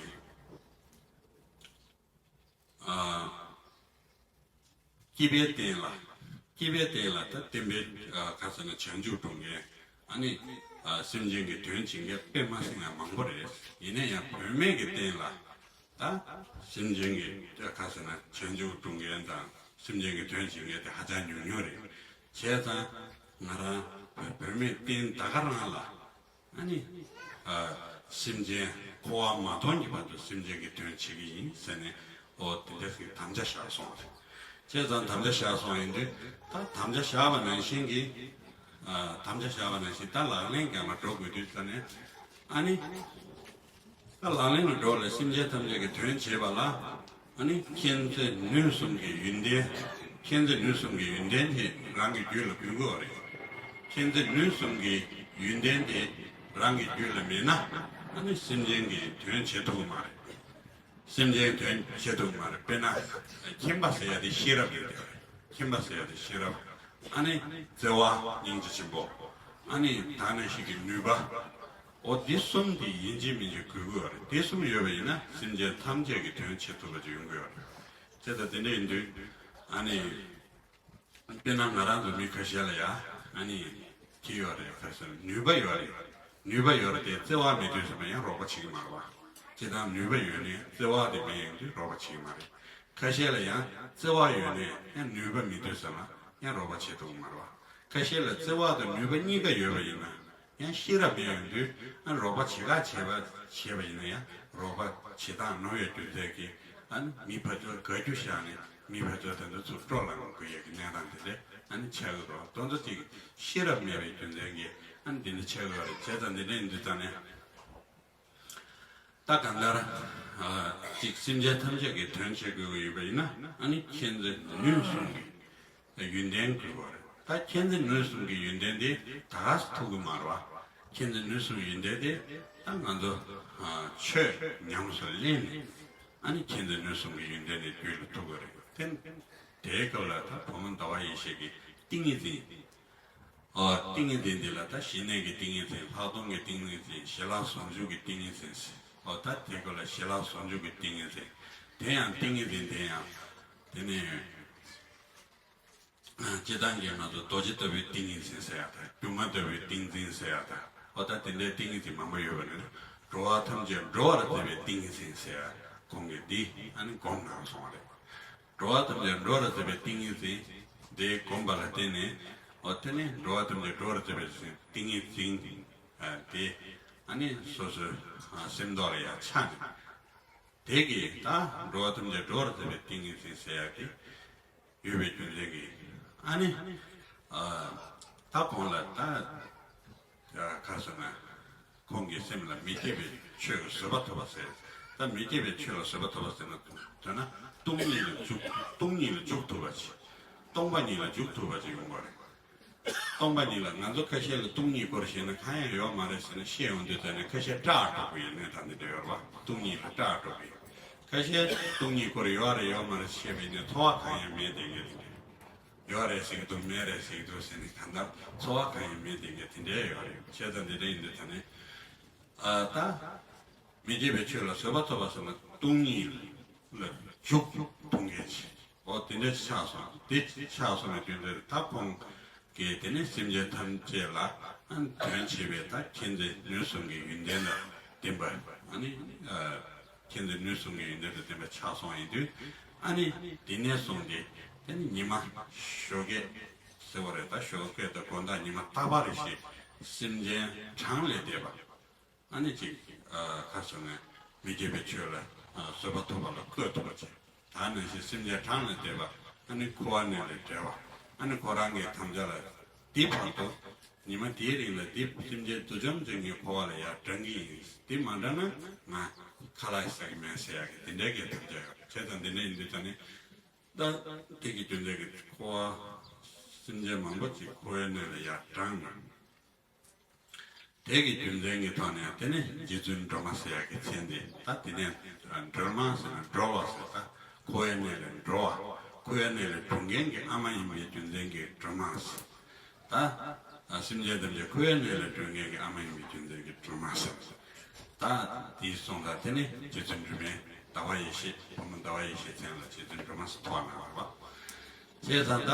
ཨ། སྐྱེས་པའི་རྟེན་ལ། སྐྱེས་པའི་རྟེན་ལ་ད་བསྟན་པའི། ཨ། ག་ཟེར་ན་བྱང་ཆུབ་སྒྲུབ་མཁན། ཨ་ནི། ཨ། སེམས་ཅན་གྱི་དོན་བྱེད་མཁན་དཔེ་མ་སྲིད་ཡང་མང་པོ་རེད། ཡིན་ན་ཡང་བུད་མེད་ཀྱི་རྟེན་ལ། ད་སེམས་ཅན་གྱི། ཨ། ག་ཟེར་ན་བྱང་ཆུབ་སྒྲུབ་མཁན་དང་སེམས་ཅན་གྱི་དོན་བྱེད་མཁན་དེ་ཧ་ཅང་ཉུང་ཉུང་རེད། བྱས་ཙང་ང་རང་ བོད་བོད་མིའི་རྟེན་ད་ག་རང་ལ། ཨ་ནི། ཨ། སེམས་ཅན་འཁོར་བ་མ་སྟོངས་ཀྱི་བར་དུ་སེམས་ཅན་གྱི་དོན་བྱེད་ཀྱི་ཡིན་ཟེར་ནས། ཨོ་དེ་འདྲ་ཞིག་དམ་བཅའ་བཞག་སོང་བ་རེད། བྱས་ཙང་དམ་བཅའ་བཞག་སོང་ཡིན་དུས། ད་དམ་བཅའ་བཞག་པ་ནང་བཞིན་གྱི། ཨ། དམ་བཅའ་བཞག་པ་ནང་བཞིན་ད་ལག་ལེན་རྒྱག་མ་འགྲོ་དགོས་དུས་ཙ་ནས། ཨ་ནི། ད་ལག་ལེན་ལ་འགྲོ་ལ་སེམས་ཅན་ཐམས་ཅད་ཀྱི་དོན་བྱེད་པ་ལ། ཨ་ནི་མཁྱེན་བརྩེ་ནུས་གསུམ་གྱི་ཡོན་ཏན། མཁྱེན་བརྩེ་ནུས་གསུམ་གྱི་ཡོན་ཏན་དེ་རང་གི་རྒྱུད་ལ་དགོས་ཀྱི་ཡོད་རེད། མཁྱེན་བརྩེ་ནུས་གསུམ་གྱི་ཡོན་ཏན་དེ་རང་གི་རྒྱུད་ལ་མེད་ན། ཨ་ནི་སེམས་ཅན་གྱི་དོན་བྱེད་ཐུབ་ཀྱི་མ་རེད། སེམས་ཅན་དོན་བྱེད་ཐུབ་ཀྱི་མ་རེད། དཔེར་ན། མཁྱེན་པ་ཟེར་ཡ་དེ་ཤེས་རབ་ཡོད་དེ་རེད། མཁྱེན་པ་ཟེར་ཡ་དེ་ཤེས་རབ། ཨ་ནི་བརྩེ་བ་སྙིང་རྗེ་ཆེན་པོ། ཨ་ནི་ད་ནང་བཞིན་གྱི་ནུས་པ། འོ་འདི་གསུམ་དེ་ཡིན་གཅིག་མིན་གཅིག་དགོས་ཀྱི་ཡོད་རེད། དེ་གསུམ་ཡོད་པ་ཡིན་ན་སེམས་ཅན་ཐམས་ཅད་ཀྱི་དོན་བྱེད་ཐུབ་པ་ཅིག་ཡོང་གི་ཡོད་རེད། དེ་ལྟ་དེ་འདྲ་ཡིན་དུས། ཨ་ནི། དཔེར་ན་ང་རང་ཚོ་མི་ཁ་ཤས་ལ་ཡ། ཨ་ནི། དེ་ཡོད་རེད། ཁ་སང་ནུས་པ་ཡོད་རེད། ནུས་པ་ཡོད་རེད་དེ་བརྩེ་བ་མེད་དུས་ཙམ་པ་ཡང་རོགས་པ་བྱེད་ཀྱི་མ་རེད་པ། སྤྱིར་བཏང་ནུས་པ་ཡོད་ནས་བརྩེ་བ་དེ་མེད་ཡོང་དུས་རོགས་པ་བྱེད་ཀྱི་མ་རེད། ཁ་ཤས་ལ་ཡང་བརྩེ་བ་ཡོད་ནས་ཡང་ནུས་པ་མེད་དུས་ཙམ་པ་ཡང་རོགས་པ་བྱེད་ཐུབ་ཀྱི་མ་རེད་པ། ཁ་ཤས་ལ་བརྩེ་བ་དང་ནུས་པ་གཉིས་ཀ་ཡོད་པ་ཡིན་ན། ཡང་ཤེས་རབ་མེད་ཡོང་དུས། ཨ། རོགས་པ་བྱེད་ག་བྱེད་པ་བྱེད་པ་ཡིན་ན་ཡང་རོགས་པ་བྱེད་སྟངས་ནོར་བའི་རྒྱུ་མཚན་གྱིས། ཨ་ནི་མི་ཕར་ཚུར་དགའ་རྒྱུ་བཞག་ནས་མི་ཕར་ཚུར་དེ་ཚོ་ཚུར་སྤྲོ་ལངས་དགོས་ཡས་ཀྱི་གནས་སྟངས་དེ་འདྲ། ཨ་ནི་ཆགས་ཀྱི་འདུག་དོན་དུ་ཅིག་ཤེས་རབ་མེད་པའི་རྒྱུ་མཚན་གྱིས། ཨ་ནི་འདི་འདྲ་ཆགས་ཀྱི་ཡོད་རེད། བྱས་ཙང་འདི་འདྲ་ཡིན་དུས་ཙང་ནས། ད་གང་ལྟར། ཨ། ཅིག་སེམས་ཅན་ཐམས་ཅད་ཀྱི་དོན་བྱེད་དགོས་ཀྱི་ཡོད་པ་ཡིན་ན། ཨ་ནི་མཁྱེན་བརྩེ་ནུས་གསུམ་གྱི་ཡོན་ཏན་དགོས་པ་རེད། ད་མཁྱེན་བརྩེ་ནུས་གསུམ་གྱི་ཡོན་ཏན་དེ་ད་ག་སེ་ཐོབ་ཀྱི་མ་རེད་པ། མཁྱེན་བརྩེ་ནུས་གསུམ་ཡོན་ཏན་དེ་ད་ང་ཚོ། ཨ། ཆོས་ཉམས་སུ་ལེན་ནས། ཨ་ནི་མཁྱེན་བརྩེ་ནུས་གསུམ་གྱི་ཡོན་ཏན་དེ་རྒྱུད་ལ་ཐོབ་ཀྱི་རེད། དེ་དེའི་སྐབས་ལ་ད་བུ་མོ་ཟླ་བ་ཡེ་ཤེས་ཀྱི་ཏིང་ངེ་འཛིན། ཨོ། ཏིང་ངེ་འཛིན་འདི་ལ་ད་ཞི་གནས་ཀྱི་ཏིང་ངེ་འཛིན། ལྷག་མཐོང་གི་ཏིང་ངེ་འཛིན། ཞི་ལྷག་ཟུང་འཇུག་གི་ཏིང་ངེ་འཛིན། ཨོ། ད་དེ་སྐོར་ལ་ཞི་ལྷག་ཟུང་འཇུག་གི་ཏིང་ངེ་འཛིན། དེ་ཡང་ཏིང་ངེ་འཛིན་དེ་ཡང་དེ་ནས། ཨ། སྤྱིར་བཏང་གི་ང་ཚོ་རྡོ་རྗེ་ལྟ་བུའི་ཏིང་ངེ་འཛིན་ཟེར་ཡ་དང་། སྒྱུ་མ་ལྟ་བུའི་ཏིང་འཛིན་ཟེར་ཡ་དང་། ཨོ། ད་དེ་འདྲའི་ཏིང་ངེ་འཛིན་མང་པོ་ཡོད་པ་ནི། འགྲོ་བ་ཐམས་ཅད་འགྲོ་བར་མཛད་པའི་ཏིང་ངེ་འཛིན་ཟེར་ཡ་ཁོང་གིས་འདི་ཨ་ནི་སྒོམ་གནང་སོང་བ་རེད། འགྲོ་བ་ཐམས་ཅད་འགྲོ་བར་མཛད་པའི་ཏིང་ངེ་འཛིན་དེ་བསྒོམས་པ་ལ་བརྟེན་ནས། ཨོ། དེ་ནས་འགྲོ་བ་ཐམས་ཅད་འགྲོ་བར་མཛད་པའི་ཏིང་ངེ་འཛིན། ཨ། དེ་ཨ་ནི་སོ་སོའི། ཨ། སེམས་ཐོག་ལ་ཡར་ཆགས་ནས། དེ་གིས་ད་འགྲོ་བ་ཐམས་ཅད་འགྲོ་བར་མཛད་པའི་ཏིང་ངེ་འཛིན་ཟེར་ཡག་གི་ཡོད་པའི་རྒྱུ་མཚན་གྱིས། ཨ་ནི། ཨ། ད་ཁོང་ལ་ད། ཨ། ག་རེ་ཟེར་ན། ཁོང་གི་སེམས་ལ་མི་སྐྱེ་བའི་ཆོས་ཀྱི་བཟོད་པ་ཐོབ་པ་ཟེར། ད་མི་སྐྱེ་བའི་ཆོས་ལ་བཟོད་པ་ཐོབ་པ་ཟེར་ན། དོན་ན་སྟོང་ཉིད་ལ་འཇུག་སྟོང་ཉིད་ལ་འཇུག་ཐུབ་པ་ཅིག་སྟོང་པ་ཉིད་ལ་འཇུག་ཐུབ་པ་ཅིག་ཡོང་བ་རེད། སྟོང་པ་ཉིད་ལ། ང་ཚོ་ཁ་ཤས་ལ་སྟོང་ཉིད་སྐོར་བཤད་ན་གང་ཡང་ཡོད་མ་རེད་ཟེར་ནས་བཤད་ཡོང་དུས། ད་ནི་ཁ་ཤས་སྐྲག་འགྲོ་གི་ཡོད་གནས་སྟངས་འདི་འདྲ་ཡོད་རེད་པ། སྟོང་ཉིད་ལ་སྐྲག་འགྲོ་གི་ཡོད། ཁ་ཤས་སྟོང་ཉིད་སྐོར་ཡོད་རེད་ཡོད་མ་རེད་བཤད་པ་ཡིན་ན་ཚོར་བ་གང་ཡང་མེད་བསྡད་མཁན་དེ་འདྲ། ཡོད་རེད་ཟེར་གྱི་འདུག་མེད་རེད་ཟེར་གྱི་འདུག་ཟེར་ནས་གང་ལྟར་ཚོར་བ་གང་ཡང་མེད་བསྡད་མཁན་དེ་འདྲ་ཡོད་རེད། བྱས་ཙང་འདི་འདྲ་ཡིན་དུས་ད་ནི། ཨ། ད་མི་སྐྱེ་བའི་ཆོས་ལ་བཟོད་པ་ཐོབ་པ་ཟེར་ན་སྟོང་ཉིད་ལ་འཇུག་ཐུབ་མཁན་ཞིག་འོ་དེ་འདྲ་ཆགས་སོང་། དེ་ཆགས་སོང་བའི་དུས་འདིར་ད་ཁོང་གིས་དེ་ནི་སེམས་ཅན་ཐམས་ཅད་ལ་དོན་བྱེད་པའི་ད་མཁྱེན་བརྩེ་ནུས་གསུམ་གྱི་ཡོན་ཏན་དང་ལྡན་པ། ཨ་ནི། ཨ། མཁྱེན་བརྩེ་ནུས་གསུམ་གྱི་ཡོན་ཏན་དང་ལྡན་པ་ཆགས་སོང་ཡིན་དུས། ཨ་ནི་དེ་ནས་བཟུང་སྟེ་དེ་ནི་ཉི་མ་ཞོགས་ཀས་ཟེར་བ་རེད། ད་ཞོགས་ཀས་དང་དགོང་དག་ཉི་མ་རྟག་པ་རེ་བཞིན་སེམས་ཅན་གྲངས་ལས་འདས་པ། ཨ་ནི་ཅིག་ཨ། ག་རེ་ཟེར་ན། མི་སྐྱེ་བའི་ཆོས་ལ་བཟོད་པ་ཐོབ་པ་ལ་བཀོད་ཐུབ་པ་བྱས། ད་ནང་བཞིན་སེམས་ཅན་གྲངས་ལས་འདས་པ། ཨ་ནི་འཁོར་བ་ནས་ལས་བསྒྲལ་བ། ཨ་ནི་ཁོ་རང་གི་དམ་བཅའ་ལ་འདི་བར་དུ་ཉི་མ་དེའི་རིང་ལ་འདི་སེམས་ཅན་འདུ་འཛོམས་ཅན་གྱི་འཁོར་བ་ལ་ཡར་འབྲང་གི་ཡིན། འདི་མ་འབྲང་ན་ང་ཁ་ལག་ཟ་གི་མེད་ཟེར་ཡག་གི་དེ་འདྲའི་གི་དམ་བཅའ་ཡོད་རེད། བྱས་ཙང་འདི་འདྲ་ཡིན་དུས་ད་ནི་ད་དེ་གི་རྒྱུ་མཚན་གྱིས་འཁོར་བ་སེམས་ཅན་མང་པོ་ཅིག་འཁོར་བའི་གནས་ལ་ཡར་འབྲངས་ནས། དེ་གི་རྒྱུ་མཚན་གྱི་ཐོག་ནས་དེ་ནི་རྗེ་བཙུན་སྒྲོལ་མ་ཟེར་ཡག་གི་མཚན་དེ། ད་དེ་ནས་སྒྲོལ་མ་ཟེར་ན་སྒྲོལ་བ་ཟེར། ད་འཁོར་བའི་གནས་ལས་སྒྲོལ་བ། འཁོར་བའི་གནས་ལས་སྒྲོལ་མཁན་གྱི་ཨ་མ་ཡིན་པའི་རྒྱུ་མཚན་གྱིས་སྒྲོལ་མ་ཟེར། ད་སེམས་ཅན་ཐམས་ཅད་འཁོར་བའི་གནས་ལས་སྒྲོལ་མཁན་གྱི་ཨ་མ་ཡིན་པའི་རྒྱུ་མཚན་གྱིས་སྒྲོལ་མ་ཟེར། ད་དེའི་གསུང་ད་དེ་ནི་རྗེ་བཙུན་སྒྲོལ་མའི་ཟླ་བ་ཡེ་ཤེས། བུ་མོ་ཟླ་བ་ཡེ་ཤེས་མཚན་ལ་རྗེ་བཙུན་སྒྲོལ་མ་ཟེར་ཐོགས་གནང་བ་རེད་པ། བྱས་ཙང་ད་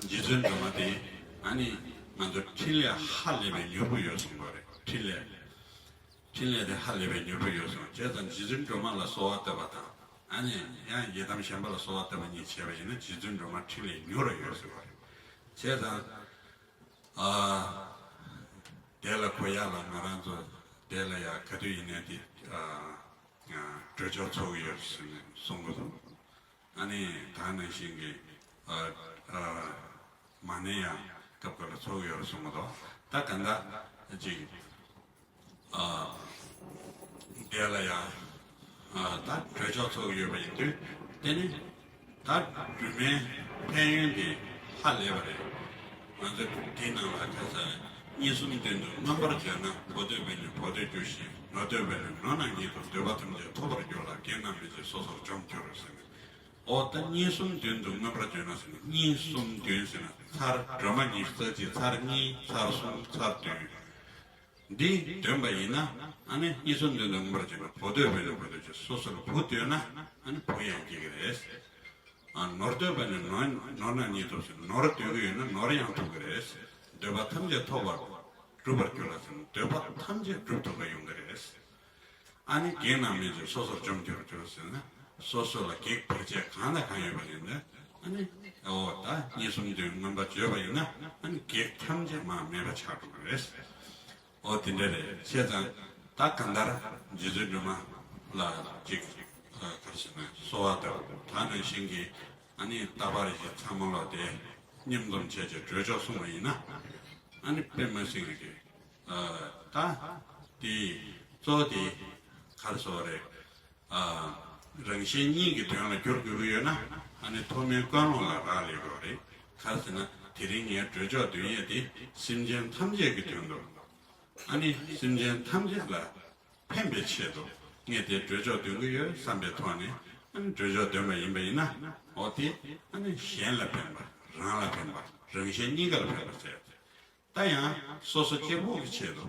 རྗེ་བཙུན་སྒྲོལ་མ་དེ་ཨ་ནི་ང་ཚོ་འཕྲིན་ལས་ཧ་ལས་པའི་མྱུར་པོ་ཡོད་གསུངས་པ་རེད། འཕྲིན་ལས། འཕྲིན་ལས་དེ་ཧ་ལས་པའི་མྱུར་པོ་ཡོད་གསུངས། བྱས་ཙང་རྗེ་བཙུན་སྒྲོལ་མ་ལ་གསོལ་བ་བཏབ་པ་དང་། ཨ་ནི་ཡང་ཡི་དམ་གཞན་པ་ལ་གསོལ་བ་བཏབ་པ་གཉིས་བྱས་པ་ཡིན་ན་རྗེ་བཙུན་སྒྲོལ་མ་འཕྲིན་ལས་མྱུར་རུ་ཡོད་ཟེར་བ་རེད། བྱས་ཙང་། ཨ། དེ་ལ་གོ་ཡག་ལ་ང་རང་ཚོ་དེ་ལ་ཡ་ག་དུས་ཡིན་ནའི་དེ་ཨ་ཨ་གྲོས་ཆོད་ཚོགས་ཀྱི་ཡོད་ཟེར་ནས་གསུང་གི་འདུག་ཨ་ནི་ད་ནང་བཞིན་གྱི་ཨ་ཨ་མ་ཎི་ཡང་སྐབས་འགའ་ལ་ཚོགས་ཀྱི་ཡོད་གསུང་གི་འདུག་ད་ག་འདྲ་ཅིག་ཨ་དེ་ལ་ཡང་ཨ་ད་གྲོས་ཆོད་ཚོགས་ཀྱི་ཡོད་པ་ཡིན་དུས་དེ་ནི་ད་སྒྲོལ་མའི་ཕན་ཡོན་དེ་ཧ་ལས་པ་རེད། ང་ཚོ་དེའི་ནང་ལ་ཁ་ས་མངོན་སུམ་དོན་དུ་མངོན་པར་བརྗོད་ན། བུ་འདོད་པས་ནི་བུ་འདོད་འགྱུར་ཞིང་། ནོར་འདོད་པས་ནི་ནོར་རྣམས་ཉིད་དུ། འདོད་པ་ཐམས་ཅད་ཐོབ་པར་འགྱུར་ལ། གེགས་རྣམས་མེད་ཅིང་སོ་སོར་འཇོམས་འགྱུར་ཟེར་ནས། འོ་ད་མངོན་སུམ་དོན་དུ་མངོན་པར་བརྗོད་ན་ཟེར་ན། མངོན་སུམ་དོན་ཟེར་ན་ཚར་སྒྲོལ་མ་ཉི་ཤུ་རྩ་གཅིག་ཚར་གཉིས་ཚར་གསུམ་ཚར་བདུན། འདི་འདོན་པ་ཡིན་ན་ཨ་ནི་མངོན་སུམ་དོན་དུ་མངོན་པར་བརྗོད་ན། བུ་འདོད་པས་ནི་བུ་འདོད་འགྱུར། སོ་སོར་བུ་འདོད་ན་ཨ་ནི་བུ་ཡང་སྐྱེ་གི་རེད། ཨ་ནོར་འདོད་པས་ནི་ནོར་ནོར་རྣམས་ཉིད་དུ་ཟེར། ནོར་འདོད་ཀྱི་ཡོད་ན་ནོར་ཡང་ཐོབ་ཀྱི་རེད། འདོད་པ་ཐམས་ཅད་ཐོབ་པར་འགྲུབ་པར་འགྱུར་ལ་ཟེར་ན། འདོད་པ་ཐམས་ཅད་འགྲུབ་ཐུབ་པ་ཡོང་གི་རེད། ཨ་ནི་གེགས་རྣམས་མེད་ཅིང་སོ་སོར་འཇོམས་འགྱུར་འགྱུར་ཟེར་ན། སོ་སོ་ལ་གེགས་བར་ཆད་གང་དང་གང་ཡོད་པ་ཡིན་ན་ཨ་ནི་འོ་ད་མངོན་སུམ་དོན་མངོན་པར་བརྗོད་པ་ཡིན་ན་ཨ་ནི་གེགས་ཐམས་ཅད་མར་མེད་པ་ཆགས་འགྲོ་གི་རེད། འོ་དེ་འདྲ་རེད། བྱས་ཙང་ད་གང་ལྟར་རྗེ་བཙུན་སྒྲོལ་མ་ལ་ཅིག་ག་རེ་ཟེར་ན་གསོལ་བ་བཏབ། ད་ནང་བཞིན་གྱི་ཨ་ནི་རྟ་པར་གྱི་ཚང་མ་ལ་དེ་མཉམ་འཛོམས་བྱས་བྱས་གྲོས་ཆོད་གསུངས་པ་ཡིན་ན་ཨ་ནི་དཔེ་མ་སྲིད་ཀྱི་ཨ་ད་དེ་གཙོ་བོ་དེ་ག་རེ་ཟེར་བ་རེད། ཨ་རང་གཞན་གཉིས་ཀྱི་དོན་ལ་འགྱུར་དགོས་ཀྱི་ཡོད་ན་ཨ་ནི་ཐོག་མའི་ཀུན་སློང་ལ་རག་ལས་དགོས་རེད། ག་རེ་ཟེར་ན་དེ་རིང་ངས་གྲོས་ཆོད་འདོན་ཡས་དེ་སེམས་ཅན་ཐམས་ཅད་ཀྱི་དོན་དུ། ཨ་ནི་སེམས་ཅན་ཐམས་ཅད་ལ་ཕན་པའི་ཆེད་དུ་ངས་དེ་གྲོས་ཆོད་འདོན་གྱི་ཡོད་བསམ་པའི་ཐོག་ནས་ཨ་ནི་གྲོས་ཆོད་འདོན་པ་ཡིན་པ་ཡིན་ན། འོ་དེ་ཨ་ནི་གཞན་ལ་ཕན་པ། རང་ལ་ཕན་པ། རང་གཞན་གཉིས་ཀ་ལ་ཕན་པ་ཟེར། ད་ཡང་སོ་སོ་གཅིག་པོ་གི་ཆེད་དུ་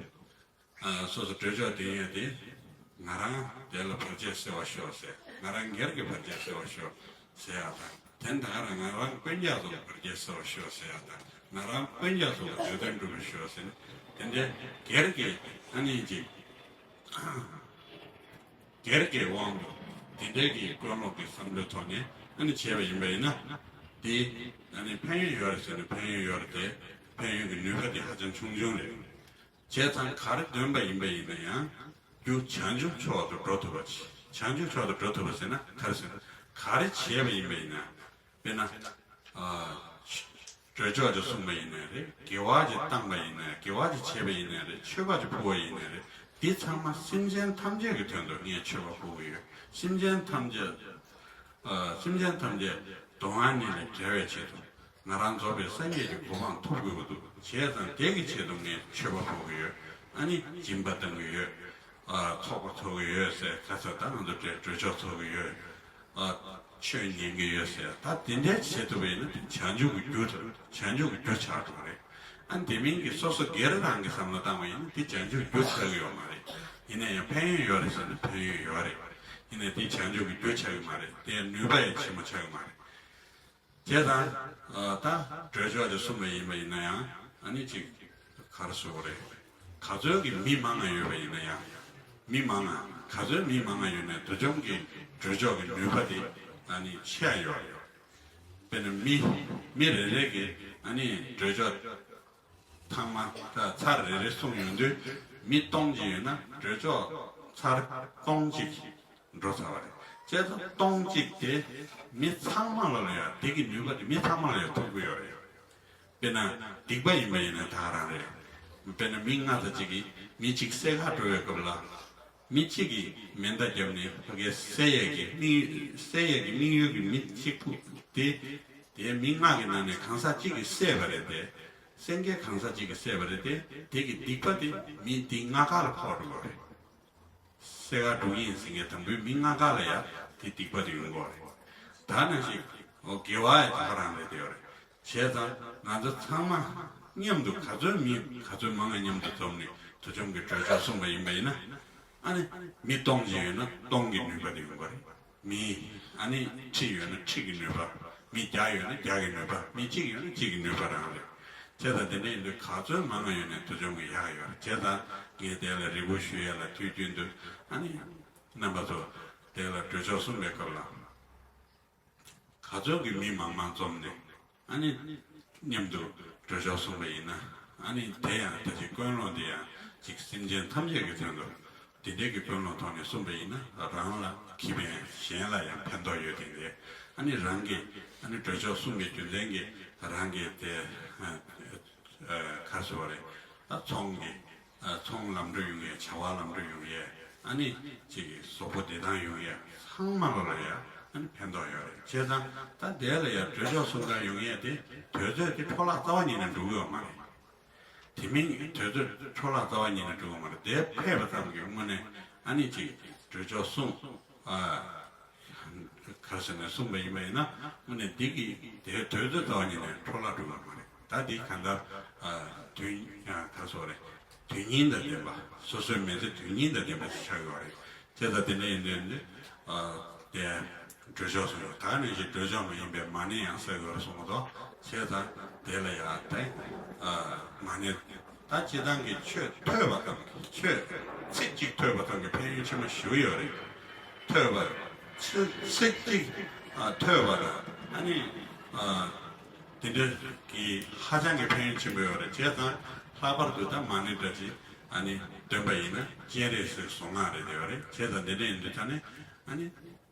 ཨ་སོ་སོ་གྲོས་ཆོད་འདོན་ཡས་དེ་ང་རང་དེ་ལ་བར་ཆད་སེལ་བར་ཤོག་ཟེར། ང་རང་སྒེར་གྱི་བར་ཆད་སེལ་བར་ཤོག་ཟེར་ཡ་དང་། དེ་ད་ག་རང་ང་རང་སྤུན་ཀྱག་ཚོ་གི་བར་ཆད་སེལ་བར་ཤོག་ཟེར་ཡ་དང་། ང་རང་སྤུན་ཀྱག་ཚོ་གི་འདོད་དོན་འགྲུབ་པར་ཤོག་ཟེར་ནས་དེ་འདྲའི་སྒེར་གྱི་ཨ་ནི་ཅིག་སྒེར་གྱི་དབང་དུ་དེ་འདྲའི་གི་ཀུན་སློང་གི་བསམ་བློའི་ཐོག་ནས་ཨ་ནི་བྱས་པ་ཡིན་པ་ཡིན་ན། དེ་ཨ་ནི་ཕན་ཡོན་ཡོད་རེད་ཟེར་ན་ཕན་ཡོན་ཡོད་རེད་དེ། ཕན་ཡོན་གྱི་ནུས་པ་དེ་ཧ་ཅང་ཆུང་ཆུང་རེད། བྱས་ཙང་ག་རེ་འདོན་པ་ཡིན་པ་ཡིན་ན་ཡང་རྒྱུ་བྱང་ཆུབ་མཆོག་ཏུ་འགྲོ་ཐུབ་པ་བྱེད། བྱང་ཆུབ་མཆོག་ཏུ་འགྲོ་ཐུབ་པ་ཟེར་ན་ག་རེ་ཟེར་ན། ག་རེ་བྱས་པ་ཡིན་པ་ཡིན་ན། དཔེར་ན། ཨ། གྲོས་ཆོད་ཅིག་གསུངས་པ་ཡིན་ནའི་རེད། དགེ་བ་ཅིག་བཏང་པ་ཡིན་ནའི། དགེ་བ་ཅིག་བྱས་པ་ཡིན་ནའི་རེད། མཆོད་པ་ཅིག་ཕུལ་བ་ཡིན་ནའི་རེད། འདི་ཚང་མ་སེམས་ཅན་ཐམས་ཅད་ཀྱི་དོན་དུ་ངས་མཆོད་པ་ཕུལ་གྱི་ཡོད། སེམས་ཅན་ཐམས་ཅད། ཨ། སེམས་ཅན་ཐམས་ཅད་སྡུག་བསྔལ་གཉིས་ལས་བསྒྲལ་བའི་ཆེད་དུ་ང་རང་རྫོགས་པའི་སངས་རྒྱས་ཀྱི་གོ་འཕང་ཐོབ་དགོས་ཀྱི་འདུག་བྱས་ཙང་དེ་གི་ཆེད་དུ་ངས་མཆོད་པ་ཕུལ་གྱི་ཡོད། ཨ་ནི་སྦྱིན་པ་གཏང་གི་ཡོད། ཨ། ཚོགས་པ་ཚོགས་ཀྱི་ཡོད་ཟེར། ཁ་ཚ་ད་ང་ཚོ་གྲོས་གྲོས་ཆོད་ཚོགས་ཀྱི་ཡོད། ཨ། ཆོས་ཉན་གྱི་ཡོད་ཟེར། ད་དེ་འདྲའི་བྱེད་ཐུབ་པ་ཡིན་ན་དེ་བྱང་ཆུབ་ཀྱི་རྒྱུ་དང་བྱང་ཆུབ་ཀྱི་རྒྱུ་ཆགས་འགྲོ་གི་རེད། ཨ། དེ་མིན་གྱི་སོ་སོ་སྒེར་རང་གི་བསམ་བློ་བཏང་བ་ཡིན་ན་དེ་བྱང་ཆུབ་རྒྱུ་ཆགས་ཀྱི་ཡོད་མ་རེད། ཡིན་ན་ཡང་ཕན་ཡོན་ཡོད་རེད་ཟེར་ན་ཕན་ཡོན་ཡོད་རེད། ཡིན་ན་དེ་བྱང་ཆུབ་ཀྱི་རྒྱུ་ཆགས་ཀྱི་མ་རེད། དེ་ནུས་པ་ཡང་ཆེན་པོ་ཆགས་ཀྱི་མ་རེད། བྱས་ཙང་། ཨ། ད་གྲོས་ཆོད་དེ་གསུངས་པ་ཡིན་པ་ཡིན་ན་ཡང་ཨ་ནི་ཅིག་ག་རེ་ཟེར་དགོས་རེད། ག་ཚོད་ཀྱི་མི་མང་ང་ཡོད་པ་ཡིན་ན་ཡང་། མི་མང་ང་ག་ཚོད་མི་མང་ང་ཡོད་ནའི་དུས་ཆུང་གི་གྲོས་ཆོད་ཀྱི་ནུས་པ་དེ་ཨ་ནི་ཆེ་ཡ་ཡོད་རེད། དཔེར་ན་མི་མི་རེ་རེ་གི་ཨ་ནི་གྲོས་ཆོད་ཚང་མ་ད་ཚར་རེ་རེ་གསུངས་ཡོང་དུས་མི་སྟོང་ཅིག་ཡོད་ན་གྲོས་ཆོད་ཚར་སྟོང་གཅིག་འགྲོ་ཚར་བ་རེད། བྱས་ཙང་སྟོང་གཅིག་དེ་མི་ཚང་མ་ལ་ལ་ཡང་དེ་གི་ནུས་པ་དེ་མི་ཚང་མ་ལ་ཡང་ཐོབ་ཀྱི་ཡོད་རེད། དཔེར་ན་སྡིག་པ་ཡིན་པ་ཡིན་ན་ད་ག་རང་རེད། དཔེར་ན་མི་ལྔ་ཙམ་ཅིག་གིས་མི་གཅིག་བསད་ག་འགྲོ་བའི་སྐབས་ལ། མི་གཅིག་གིས་མེ་མདའ་བརྒྱབ་ནས་ཕ་གིར་བསད་ཡས་ཀྱི་དམིགས་བསད་ཡས་ཀྱི་དམིགས་ཡུལ་གྱི་མི་གཅིག་པུ་དེ། དེ་མི་ལྔ་གི་ནང་ནས་གང་ཟག་གཅིག་གིས་བསད་པ་རེད་དེ། སེང་གེ་གང་ཟག་གཅིག་གིས་བསད་པ་རེད་དེ། དེ་གི་སྡིག་པ་དེ་མི་འདི་ལྔ་ཀ་ལ་ཕོག་འགྲོ་གི་རེད། བསད་ག་འགྲོ་གི་ཡིན་ཟེར་མཁན་དང་པོའི་མི་ལྔ་ཀ་ལ་ཡ་དེ་སྡིག་པ་དེ་ཡོང་གི་རེད། ད་ནང་བཞིན་འོ་དགེ་བ་ཡ་ད་ག་རང་རེད་དེ་ཡོད་རེད། བྱས་ཙང་ང་ཚོ་ཚང་མ་མཉམ་དུ་ག་ཚོད་མི་ག་ཚོད་མང་ང་མཉམ་དུ་འཛོམས་ནས་དུས་ཆུང་གི་གྲོས་ཆོད་གསུངས་པ་ཡིན་པ་ཡིན་ན། ཨ་ནི་མི་སྟོང་ཅིག་ཡོད་ན་སྟོང་གི་ནུས་པ་དེ་ཡོང་གི་རེད། མི། ཨ་ནི་ཁྲི་ཡོད་ན་ཁྲི་གི་ནུས་པ། མི་བརྒྱ་ཡོད་ན་བརྒྱ་གི་ནུས་པ། མི་གཅིག་ཡོད་ན་གཅིག་གི་ནུས་པ་རང་རེད། བྱས་ཙང་དེ་འདྲ་ཡིན་དུས་ག་ཚོད་མང་ང་ཡོད་ནའི་དུས་ཆུང་གི་ཡག་ཡོད་རེད། བྱས་ཙང་ངས་དེ་ལ་རེ་སྐུལ་ཞུ་ཡ་ལ་དུས་རྒྱུན་དུ་ཨ་ནི་རྣམ་པ་ཚོ་དེ་ལ་གྲོས་ཆོད་གསུངས་པའི་སྐབས་ལ། ག་ཚོད་ཀྱི་མི་མང་མང་འཛོམས་ནས་ཨ་ནི་མཉམ་དུ་གྲོས་ཆོད་གསུངས་པ་ཡིན་ན། ཨ་ནི་དེ་ཡང་ད་ཅིག་ཀུན་སློང་དེ་ཡང་ ཅིག་སེམས་ཅན་ཐམས་ཅད་ཀྱི་དོན་དུ་དེ་འདྲའི་གི་ཀུན་སློང་ཐོག་ནས་གསུངས་པ་ཡིན་ན་རང་ལ་ཁེ་ཕན་གཞན་ལ་ཡང་ཕན་ཐོགས་ཡོད་དེ་འདྲའི་ཨ་ནི་རང་གི་ཨ་ནི་སྒྲོལ་ཆོག་གསུམ་གྱི་རྒྱུ་མཚན་གྱིས་རང་གི་དེ་ཨ་ཨ་ག་རེ་ཟེར་བ་རེད། ཨ་ཚོང་གི་ཨ་ཚོང་ལམ་འགྲོ་ཡོང་ཡས་བྱ་བ་ལམ་འགྲོ་ཡོང་ཡས་ཨ་ནི་ཅིག་གཟུགས་པོ་བདེ་ཐང་ཡོང་ཡས་ཚང་མ་ལོ་ལ་ཡ་ཨ་ནི་ཕན་ཐོགས་ཡོད་རེད། བྱས་ཙང་ད་དེ་ལ་ཡ་སྒྲོལ་ཆོག་གསུམ་ཀ་ཡོང་ཡས་དེ་དུས་ཚོད་དེ་འཕྲོ་བརླག་རྩ་བ་ཉིད་ནས་འགྲོ་གི་ཡོད་མ་རེད། དེ་མིན་དུས་ཚོད་འཕྲོ་བརླག་རྩ་བ་ཉིད་ནས་འགྲོ་གི་མ་རེད། དེ་ཕེབས་པ་ཙམ་གྱིས་དངོས་གནས་ཨ་ནི་ཅིག་སྒྲོལ་ཆོག་གསུམ་ཨ་ག་རེ་ཟེར་ནས་གསུངས་པ་ཡིན་པ་ཡིན་ན་དངོས་གནས་འདི་གི་དེའི་དུས་ཚོད་རྩ་བ་ཉིད་ནས་འཕྲོ་བརླག་འགྲོ་གི་མ་རེད། ད་འདི་གང་ལྟར་ཨ་དུས་ཨ་ག་རེ་ཟེར་རེད། དོན་སྙིང་དང་ལྡན་པ་སོ་སོའི་མི་ཚེ་དོན་སྙིང་དང་ལྡན་པ་ཞིག་ཆགས་ཡོད་རེད། དེ་དང་དེ་འདྲ་ཡིན་དུས་འདི་ཨ་དེ་སྒྲོལ་ཆོག་གསུངས་ཡོད། ད་ནི་ཞིག་སྒྲོལ་ཆོག་མ་ཡིན་པའི་མ་ཎི་ཡང་གསོལ་དགོས་གསུངས་པ་དང་བྱས་ཙང་དེ་ལ་ཡང་དེ་ཨ་མ་ཎི་ད་སྤྱི་བཏང་གི་ཆོས་ཐོས་པ་ཙམ་གྱིས་ཆོས་ཚིག་གཅིག་ཐོས་པ་ཙམ་གྱིས་ཕན་ཡོན་ཆེན་པོ་ཞིག་ཡོད་རེད། ཐོས་པ་ཚིག་ཚིག་གཅིག་ཨ་ཐོས་པ་དང་ཨ་ནི་ཨ་དེ་འདྲ་གི་ཧ་ཅང་གི་ཕན་ཡོན་ཆེན་པོ་ཡོད་རེད། བྱས་ཙང་ལྷག་པར་དུ་ད་མ་ཎི་འདྲ་ཅིག་ཨ་ནི་འདོན་པ་ཡིན་ན་སྤྱན་རས་གཟིགས་གཟུངས་སྔགས་རེད་དེ་ཡོད་རེད། བྱས་ཙང་འདི་འདྲ་ཡིན་དུས་ད་ནི་ཨ་ནི་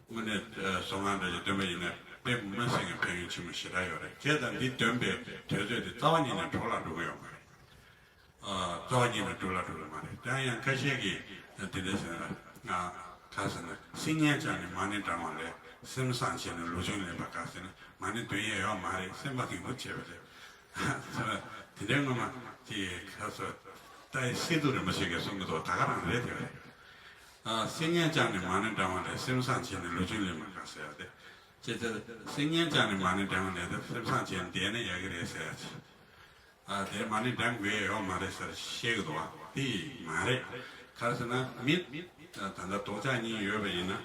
དངོས་གནས་གཟུངས་སྔགས་འདྲ་ཅིག་འདོན་པ་ཡིན་ན་དཔེ་མ་སྲིད་ཀྱི་ཕན་ཡོན་ཆེན་པོ་ཞེ་དྲག་ཡོད་རེད། བྱས་ཙང་འདི་འདོན་པའི་དུས་ཚོད་དེ་རྩ་བ་ཉིད་ནས་འཕྲོ་བརླག་འགྲོ་གི་ཡོད་མ་རེད། ཨ་རྩ་བ་ཉིད་ནས་འགྲོ་ལ་འགྲོ་གི་མ་རེད། དེ་ཡང་ཁ་ཤས་ཀྱིས་དེ་འདྲ་ཟེར་ན་ང་ག་ཟེར་ན་སིལ་སྙན་སྦྱངས་ནས་མ་ཎི་བགྲང་བ་ལས་སེམས་བཟང་བྱས་ནས་ལོ་ཆུང་ལེན་པ་དགའ་ཟེར་ན་མ་ཎི་འདོན་ཡས་ཡོད་མ་རེད། སེམས་པ་གིང་པོ་བྱས་པ་རེད། དེ་འདྲའི་སྔོན་མ་ཅིག་ག་ཟེར་ལྟ་ཡི་སི་ཏུ་རིན་པོ་ཆེ་གིས་གསུང་གི་འདུག་ད་ག་རང་རེད་དེ་རེད། ཨ་སིལ་སྙན་སྦྱངས་ནས་མ་ཎི་བགྲང་བ་ལས་སེམས་བཟང་བྱས་ནས་ལོ་ཆུང་ལེན་པ་དགའ་ཟེར་ཡ་དེ། ཅེས་དེ་སིལ་སྙན་སྦྱངས་ནས་མ་ཎི་བགྲང་བ་ལས་དེ་སེམས་བཟང་བྱས་ནས་བསྡད་ན་ཡག་གི་རེད་ཟེར་ཡ་ཅིག་ཨ་དེ་མ་ཎི་འགྲང་དགོས་ཡ་ཡོད་མ་རེད་ཟེར་བཤད་གི་འདུག་བ། དེ་མ་རེད། ག་རེ་ཟེར་ན་མི་ད་ལྟ་རྡོག་ཆགས་གཉིས་ཡོད་པ་ཡིན་ན་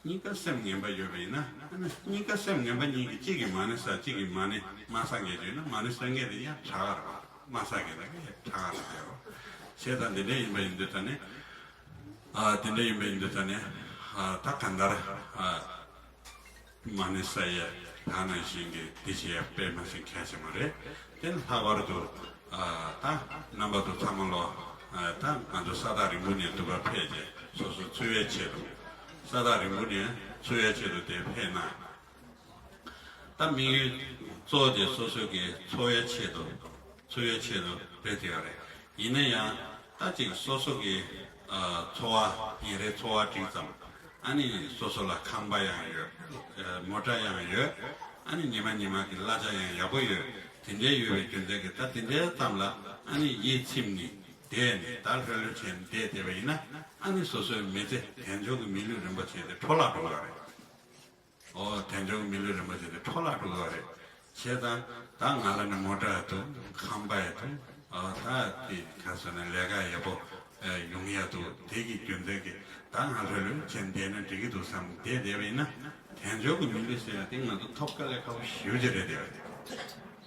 གཉིས་ཀ་སེམས་ངན་པ་ཡོད་པ་ཡིན་ན་ཨ་ནི་གཉིས་ཀ་སེམས་ངན་པ་གཉིས་ཀྱི་གཅིག་གིས་མ་ཎི་བསགས་གཅིག་གིས་མ་ཎི་མ་བསགས་མཁན་ཡོད་ན་མ་ཎི་བསགས་མཁན་དེ་ཡང་དྲག་ག་རེད་བ། མ་བསགས་མཁན་དེ་ཡང་དྲག་ག་རེད་བ། བྱས་ཙང་འདི་འདྲ་ཡིན་པ་ཡིན་དུས་ད་ནི་ཨ་དེ་འདྲ་ཡིན་པ་ཡིན་དུས་ད་ནི་ཨ་ད་གང་ལྟར་ཨ། མ་ཎི་བསགས་ཡས་ད་ནང་བཞིན་གྱི་འདི་བྱེད་ཡས་དཔེ་མ་སྲིད་གལ་ཆེན་པོ་རེད། དེ་ལྷག་པར་དུ་ཨ་ད་རྣམ་པ་ཚོ་ཚང་མ་ལོ་ཨ་ད་ང་ཚོ་ས་ཐག་རིང་པོ་ནས་འདུག་ག་ཕེབས་རྗེས་སོ་སོ་འཚོ་བའི་ཆེད་དུ་ས་ཐག་རིང་པོ་ནས་འཚོ་བའི་ཆེད་དུ་དེ་ཕེབས་ན་ད་དམིགས་ཡུལ་གཙོ་བོ་དེ་སོ་སོ་གི་འཚོ་བའི་ཆེད་དུ། འཚོ་བའི་ཆེད་དུ་སྤེལ་ཐུབ་ཡོད་རེད། ཡིན་ན་ཡང་ད་ཅིག་སོ་སོ་གི་ཨ་འཚོ་བ་ཉིན་རེའི་འཚོ་བ་འགྲིག་ཙམ་ཨ་ནི་སོ་སོ་ལ་ཁང་པ་ཡང་ཡོད། ཨ་མོ་ཊ་ཡང་ཡོད། ཨ་ནི་ཉི་མ་ཉི་མ་གི་གླ་ཆ་ཡང་ཡག་པོ་ཡོད། དེ་འདྲའི་ཡོད་པའི་རྒྱུ་མཚན་གྱིས་ད་དེ་འདྲའི་ཙམ་ལ་ཨ་ནི་ཡིད་ཚིམ་ནས་བསྡད་ནས་ད་ལྷོད་ལྷོད་བྱས་ནས་བསྡད་བསྡད་པ་ཡིན་ན་ཨ་ནི་སོ་སོའི་མི་ཚེ་དལ་འབྱོར་གྱི་མི་ལུས་རིན་པོ་ཆེ་དེ་འཕྲོ་བརླག་འགྲོ་གི་རེད། ཨོ་དལ་འབྱོར་གྱི་མི་ལུས་རིན་པོ་ཆེ་དེ་འཕྲོ་བརླག་འགྲོ་གི་རེད། བྱས་ཙང་ད་ང་ལ་ནི་མོ་ཊ་ཡང་འདུག་ཁང་པ་ཡང་འདུག་ཨོ་ད་དེ་ག་ཟེར་ན་ལས་ཀ་ཡག་པོ་ཨེ་ཡོང་ཡ་འདུག་དེ་གི་རྒྱུ་མཚན་གྱིས་ད་ང་ལྷོད་ལྷོད་བྱས་བསྡད་ན་འགྲིག་གི་འདུག་བསམ་བསྡད་བསྡད་པ་ཡིན་ན་དལ་འབྱོར་གྱི་མི་ལུས་ཟེར་ཡ་དེ་ང་ཚོ་ཐོབ་དཀའ་ལས་ཁག་པོ་ཞེ་པོ་ཅིག་རེད་དེ།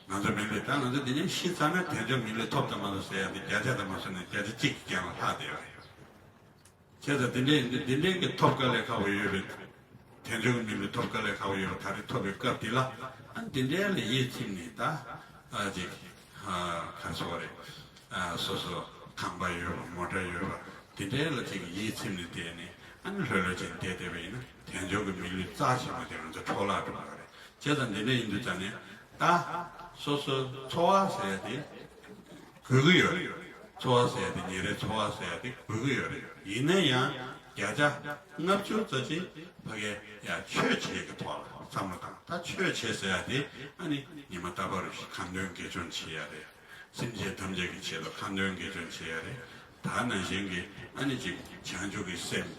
ང་ཚོ་མི་ལུས་ད་ང་ཚོ་འདི་ནས་ཤི་ཚར་ན་དལ་འབྱོར་མི་ལུས་ཐོབ་དང་མ་ཐོབ་ཟེར་ཡ་དེ་བརྒྱ་ཆ་དང་མ་སོང་ན་བརྒྱ་ཆ་གཅིག་གི་རྐྱང་ལ་ལྷག་བསྡད་པ་རེད། བྱས་ཙང་དེ་འདྲའི་དེ་འདྲའི་གི་ཐོབ་དཀའ་ལས་ཁག་པོ་ཡོད་པའི་དལ་འབྱོར་གྱི་མི་ལུས་ཐོབ་དཀའ་ལས་ཁག་པོ་ཡོད་པ་ད་རེས་ཐོབ་པའི་སྐབས་འདི་ལ་ཨ་འདི་འདྲའི་ལ་ཡིད་ཚིམ་ནས་ད་ཨ་ཅིག་ཨ་ག་རེ་ཟེར་དགོས་རེད། ཨ་སོ་སོ་ཁང་པ་ཡོད་པ་མོ་ཊ་ཡོད་པ་དེ་འདྲའི་ལ་ཅིག་ཡིད་ཚིམ་ནས་བསྡད་ནས་ཨ་ནི་ལྷོད་ལྷོད་ཅིག་བསྡད་བསྡད་པ་ཡིན་ན་དལ་འབྱོར་གྱི་མི་ལུས་རྩ་ཆེན་པོ་དེ་ང་ཚོ་འཕྲོ་བརླག་འགྲོ་གི་རེད། བྱས་ཙང་འདི་འདྲ་ཡིན་དུས་ཙང་ནས་ད་སོ་སོ་འཚོ་བ་ཟེར་ཡ་དེ། དགོས་ཀྱི་ཡོད་རེད། འཚོ་བ་ཟེར་ཡ་དེ་ཉིན་རེའི་འཚོ་བ་ཟེར་ཡ་དེ་དགོས་ཀྱི་ཡོད་རེད། ཡིན་ན་ཡང་བརྒྱ་ཆ་ལྔ་བཅུ་ཙམ་ཅིག་ཕ་གིར་ཡ་ཆོས་བྱེད་ཀྱི་ཐོག་ལ་བསམ་བློ་བཏང་། ད་ཆོས་བྱེད་ཟེར་ཡ་དེ་ཨ་ནི་ཉི་མ་རྟག་པར་ཁ་འདོན་དགེ་སྦྱོར་བྱེད་ཡ་རེད། སེམས་ཅན་ཐམས་ཅད་ཀྱི་ཆེད་དུ་ཁ་འདོན་དགེ་སྦྱོར་བྱེད་ཡ་རེད། ད་ནང་བཞིན་གྱི་ཨ་ནི་ཅིག་བྱང་ཆུབ་ཀྱི་སེམས།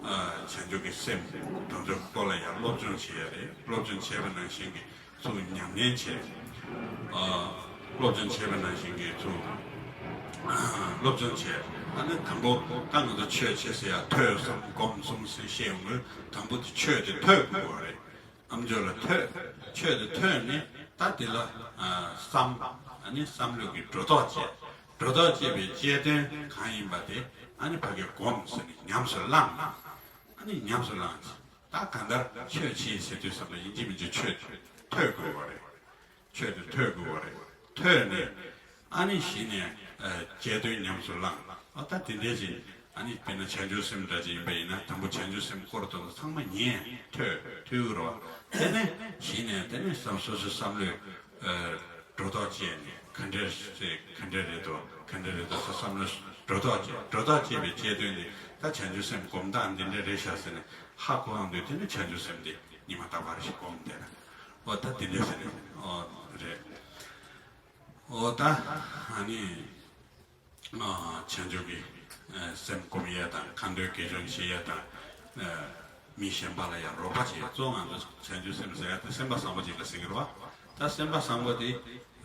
ཨ་བྱང་ཆུབ་ཀྱི་སེམས། དེ་ཚོའི་སྐོར་ལ་ཡང་སློབ་སྦྱོང་བྱེད་ཡ་རེད། སློབ་སྦྱོང་བྱས་པ་ནང་བཞིན་གྱི་ཚུར་ཉམས་ལེན་བྱས། ཨ་སློབ་སྦྱོང་བྱས་པ་ནང་བཞིན་གྱི་ཚུར་སློབ་སྦྱོང་བྱས། ཨ་ནི་དང་པོ་ད་ང་ཚོ་ཆོས་བྱེད་ཟེར་ཡ་ཐོས་བསམ་སྒོམ་གསུམ་ཟེར་བཤད་ཡོང་དུས་དང་པོ་དེ་ཆོས་དེ་ཐོས་དགོས་པ་རེད། ཨམ་ཅོག་ལ་ཐོས། ཆོས་དེ་ཐོས་ནས་ད་དེ་ལ་ཨ་བསམ། ཨ་ནི་བསམ་བློ་གི་སྒྲོ་འདོགས་བཅད། སྒྲོ་འདོགས་བཅད་པའི་བཅད་དོན་གང་ཡིན་པ་དེ་ཨ་ནི་ཕ་གིར་སྒོམ་ཟེར་ནས་ཉམས་སུ་བླངས། ཨ་ནི་ཉམས་སུ་བླངས། ད་གང་ལྟར་ཆོས་བྱེད་ཟེར་དུས་ཙམ་ལ་ཡིན་གཅིག་མིན་གཅིག་ཆོས་ཐོས་དགོས་པ་རེད། ཆོས་དེ་ཐོས་དགོས་པ་རེད། ཐོས་ནས་ཨ་ནི་གཞི་ནས་ ཨ་དཔྱད་དོན་ཉམས་སུ་བླངས། ཨ་ད་དེ་འདྲ་ཞིག་ཨ་ནི་དཔེར་ན་བྱང་ཆུབ་སེམས་འདྲ་ཅིག་ཡིན་པ་ཡིན་ན། དང་པོ་བྱང་ཆུབ་སེམས་སྐོར་དུ་ཚང་མ་ཉན་ཐོས་ཐོས་དགོས་རེད་བ། དེ་ནས་གཞི་ནས་དེ་ནས་བསམ་སོ་སོའི་བསམ་བློས་ཨ་སྒྲོ་འདོགས་བཅད་ནས། ག་འདྲ་རེད་ག་འདྲ་རེད་དོ། ག་འདྲ་རེད་དོ་ཟེར་བསམ་བློས་སྒྲོ་འདོགས་བཅད། སྒྲོ་འདོགས་བཅད་པའི་དཔྱད་དོན་དེ་ད་བྱང་ཆུབ་སེམས་སྒོམ་སྟངས་འདི་འདྲ་རེད་ཤག་ཟེར་ནས་ཧ་གོ་ཡོང་དུས། དེ་ནས་བྱང་ཆུབ་སེམས་དེ་ཉི་མ་རྟག་པར་ཞིག་སྒོམ་བསྡད་ན། ཨོ་ད་དེ་འདྲ་ཟེར་ནས། ཨོ་རེད། ཨོ་ད་ཨ་ནི། ཨ་བྱང་ཆུབ་ཀྱི་ཨ་སེམས་སྒོམ་ཡས་དང་། ཁ་འདོན་དགེ་སྦྱོར་བྱེད་ཡས་དང་། ཨ་མི་གཞན་པ་ལ་ཡང་རོགས་པ་བྱེད་ཡས། གཙོ་བོ་ང་ཚོ་བྱང་ཆུབ་སེམས་ཟེར་ཡ་དེ་སེམས་པ་བཟང་པོ་ཅིག་ལ་ཟེར་གྱི་རེད་བ། ད་སེམས་པ་བཟང་པོ་དེ་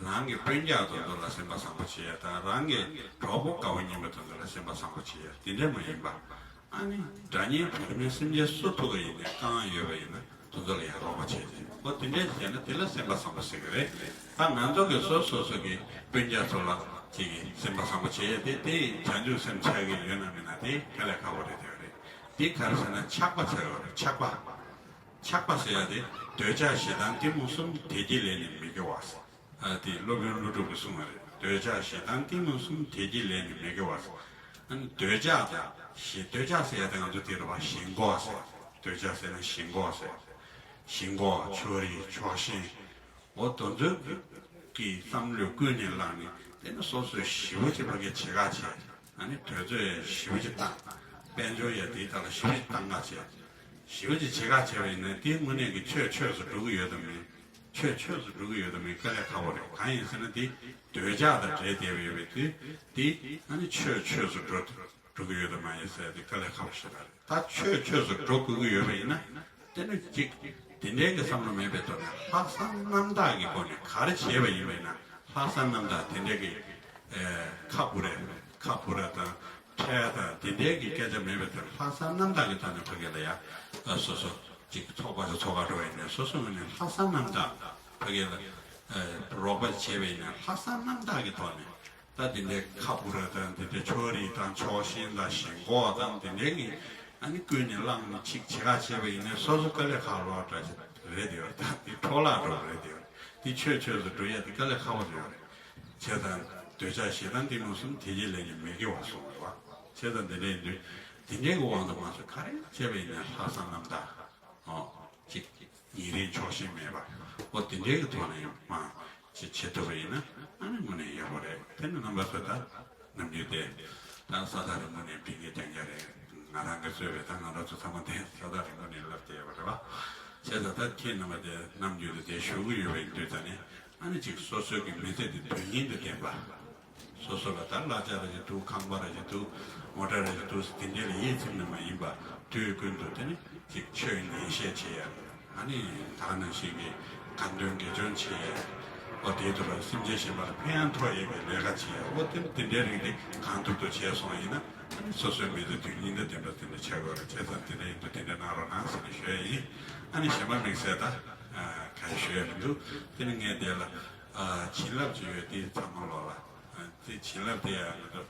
རང་གི་སྤུན་ཀྱག་དེ་ཚོ་ལ་སེམས་པ་བཟང་པོ་བྱེད་ཡས་དང་། རང་གི་གྲོགས་པོ་དགའ་བོ་ཉན་པོ་དེ་ཚོ་ལ་སེམས་པ་བཟང་པོ་བྱེད་ཡས་དེ་འདྲ་མ་ཡིན་པ། ཨ་ནི་དགྲ་གཉེན་བར་མའི་སེམས་ཅན་སུ་ཐུག་གི་ཡིན་ནའི་རྐང་ཡོད་པ་ཡིན་ན། དེ་ཚོ་ལ་ཡང་རོགས་པ་བྱེད་ཅིང་། ཨོ་དེ་འདྲས་བྱས་ན་དེ་ལ་སེམས་པ་བཟང་པོ་ཟེར་གི་རེད། ད་ང་ཚོ་གི་སོ་སོ་སོ་གི་སྤུན་ཀྱག་ཚོ་ལ་ཅིག་གི་སེམས་པ་བཟང་པོ་བྱེད་ཡས་དེ། དེ་བྱང་ཆུབ་སེམས་ཆགས་ཀྱི་ཡོད་ན་མེད་ན་དེ་དཀའ་ལས་ཁག་པོ་རེད། དེ་རེད། དེ་ག་རེ་ཟེར་ན་ཆགས་པ་ཟེར་བ་རེད། ཆགས་པ། ཆགས་པ་ཟེར་ཡ་དེ་འདོད་ཆགས་ཞེ་སྡང་གཏི་མུག་གསུམ། དེ་བརྒྱད་ལས་ནི་མི་དགེ་བ་ཟེར། ཨ་དེ་སློབ་དཔོན་ཀླུ་སྒྲུབ་ཀྱིས་གསུངས་པ་རེད། འདོད་ཆགས་ཞེ་སྡང་གཏི་མུག་གསུམ། དེ་བརྒྱད་ལས་ནི་མི་དགེ་བ་ཟེར། ཨ་ནི་འདོད་ཆགས་དང་ཞེ། འདོད་ཆགས་ཟེར་ཡ་དེ་ང་ཚོ་དེ་རེད་བ། ཞེན་ཁོག་ཟེར། འདོད་ཆགས་ཟེར་ན་ཞེན་ཁོག་ཟེར། ཞེན་ཁོག་ཕྱོགས་རིས་ཕྱོགས་ཞེན། འོ་དེ་ཚོའི་གི་བསམ་བློས་ཀུན་ནས་བསླངས་ནས། དེ་ནི་སོ་སོས་ཞེ་པོ་ཅིག་ཕ་གིར་བྱེད་ཁ་བྱས། ཨ་ནི་དུས་ཚོད་ཡང་ཞེ་པོ་ཅིག་བཏང་། དཔལ་འབྱོར་ཡང་དེའི་ཐོག་ལ་ཞེ་པོ་ཅིག་བཏང་ཁ་བྱས། ཞེ་པོ་ཅིག་བྱེད་ཁ་བྱས་པ་ཡིན་ན་དེའི་དངོས་གནས་ཀྱི་ཆོས་ཆོས་སུ་འགྲོ་གི་ཡོད་དམ་མེད། ཆོས་ཆོས་སུ་འགྲོ་གི་ཡོད་དམ་མེད་དཀའ་ལས་ཁག་པོ་རེད། གང་ཡིན་ཟེར་ན་དེ་འདོད་ཆགས་དང་འབྲེལ་བསྡད་པ་ཡོད་པའི་དུས་དེ། ཨ་ནི་ཆོས་ཆོས་སུ་འགྲོ་འགྲོ་གི་ཡོད་དམ་མ་ཡིན་ཟེར་དེ་དཀའ་ལས་ཁག་པོ་ཞིག་རེད། ད་ཆོས་ཆོས་སུ་འགྲོ་དགོས་ཀྱི་ཡོད་པ་ཡིན་ན། དེ་ནི་གཅིག་དེ་འདྲའི་གི་བསམ་བློ་མེད་པའི་ཐོག་ནས་ལྷག་བསམ་རྣམ་དག་གི་སྒོ་ནས་ག་རེ་བྱས་པ་ཡིན་པ་ཡིན་ན། ལྷག་བསམ་རྣམ་དག་དེ་འདྲའི་གི་ཨེ་ཁ་འབུ་རེ་ཁ་འབུ་ར་དང་ཁྲལ་དང་དེ་འདྲའི་གི་སྐད་ཆ་མེད་པའི་ཐོག་ནས། ལྷག་བསམ་རྣམ་དག་གི་ཐོག་ནས་ཕ་གི་ལ་ཡ་ཨ་སོ་སོ་གཅིག་ཚོགས་པ་ཞིག་ཚོགས་ཁ་འགྲོ་བ་ཡིན་ན། སོ་སོ་ངོས་ནས་ལྷག་བསམ་རྣམ་དག་ཕ་གི་ལ་ཨེ་རོགས་པ་བྱས་པ་ཡིན་ན། ལྷག་བསམ་རྣམ་དག་གི་ཐོག་ནས། ད་དེ་འདྲའི་ཁ་འབུ་ར་དང་། དེ་འདྲའི་ཕྱོགས་རིས་དང་ཕྱོགས་ཞེན་དང་ཞེན་ཁོག་དང་དེ་འདྲའི་གི་ཨ་ནི་ཀུན་ནས་བསླངས་ནས་ཅིག་བྱེད་ཁ་བྱས་པ་ཡིན་ན། སོ་སོ་དཀའ་ལས་ཁག་པོ་འདྲ་ཞིག་རེད་དེ། ད་དེ་འཕྲོ་བརླག་འགྲོ་རེད་དེ། དེ་ཆོས་ཆོས་སུ་འགྲོ་ཡ་དེ་དཀའ་ལས་ཁག་པོ་ཞིག་རེད། བྱས་ཙང་འདོད་ཆགས་ཞེ་སྡང་གཏི་མུག་གསུམ། དེ་བརྒྱད་ལས་ནི་མི་དགེ་བ་གསུངས་པ་རེད་བ། བྱས་ཙང་དེ་འདྲ་ཡིན་དུས་དེ་འདྲའི་གི་དབང་དུ་མ་སོང་། ག་རེ་བྱས་པ་ཡིན་ན་ལྷག་བསམ་རྣམ་དག་ཨོ། གཅིག་ཉེ་རིང་ཕྱོགས་ཞེན་མེད་པ། ཨོ་དེ་འདྲའི་གི་ཐོག་ནས་མ་ཅིག་བྱེད་ཐུབ་པ་ཡིན་ན་ཨ་ནི་དངོས་གནས་ཡག་པོ་རེད། དེ་ནི་རྣམ་པ་ཚོ་ད་ནམ་རྒྱུན་དེ་ད་ས་ཐག་རིང་པོ་ནས་བི་གེ་རྒྱག་རྒྱག་རེད། ང་རང་གི་གཙོས་པའི་ད་ང་རང་ཚོ་ཚང་མ་དེ་ས་ཐག་རིང་པོ་ནས་ལབ་བསྡད་ཡོད་པ་རེད་བ། བྱས་ཙང་ད་ཁྱེད་རྣམ་པ་དེ་ནམ་རྒྱུན་དུ་དེ་ཞུ་གི་ཡོད་པ་ཡིན་དུས། ད་ནི་ཨ་ནི་ཅིག་སོ་སོའི་གི་མི་ཚེ་དེ་དོན་སྙིང་དུ་ལྡན་པ། སོ་སོ་ལ་ད་གླ་ཆ་རེ་ཞིག་འདུག་ཁང་པ་རེ་ཞིག་འདུག་མོ་ཊ་རེ་ཞིག་འདུག་དེ་འདྲ་ལ་ཡིད་ཚིམ་ནས་མ་ཡིན་པ། དུས་ཀུན་ཏུ་དེ་ནི་ཅིག་ཆོས་ཉན་བཤད་བྱེད་ཡ། ཨ་ནི་ད་ག་ནང་བཞིན་གྱི་ཁ་འདོན་དགེ་སྦྱོར་བྱེད་ཡ། ཨོ་དེའི་ཐོག་ལ་སེམས་ཅན་གཞན་པ་ལ་ཕན་ཐོགས་ཡས་པའི་ལས་ཀ་བྱེད་ཡ། ཨོ་དེ་དེ་འདྲའི་རིགས་དེ་གང་ཐུབ་ཐུབ་བྱས་སོང་བ་ཡིན་ན། ཨ་ནི་སོ་སོའི་མི་ཚེ་དོན་སྙིང་དང་ལྡན་པ་དེ་འདྲ་ཆགས་ཀྱི་ཡོད་རེད། བྱས་ཙང་དེ་འདྲ་ཡིན་དུས་དེ་འདྲ་གནང་རོགས་གནང་ཟེར་ནས་ཞུ་ཡ་ཡིན། ཨ་ནི་གཞན་པ་དམིགས་བསལ་ད་ག་རེ་ཞུ་ཡ་མི་འདུག་དེ་ནི་ངས་དེ་ལ་བྱིན་རླབས་ཅིག་ཡོད། དེ་ཚང་མ་ལོག་ལ། དེ་བྱིན་རླབས་དེ་ཡང་ང་ཚོ་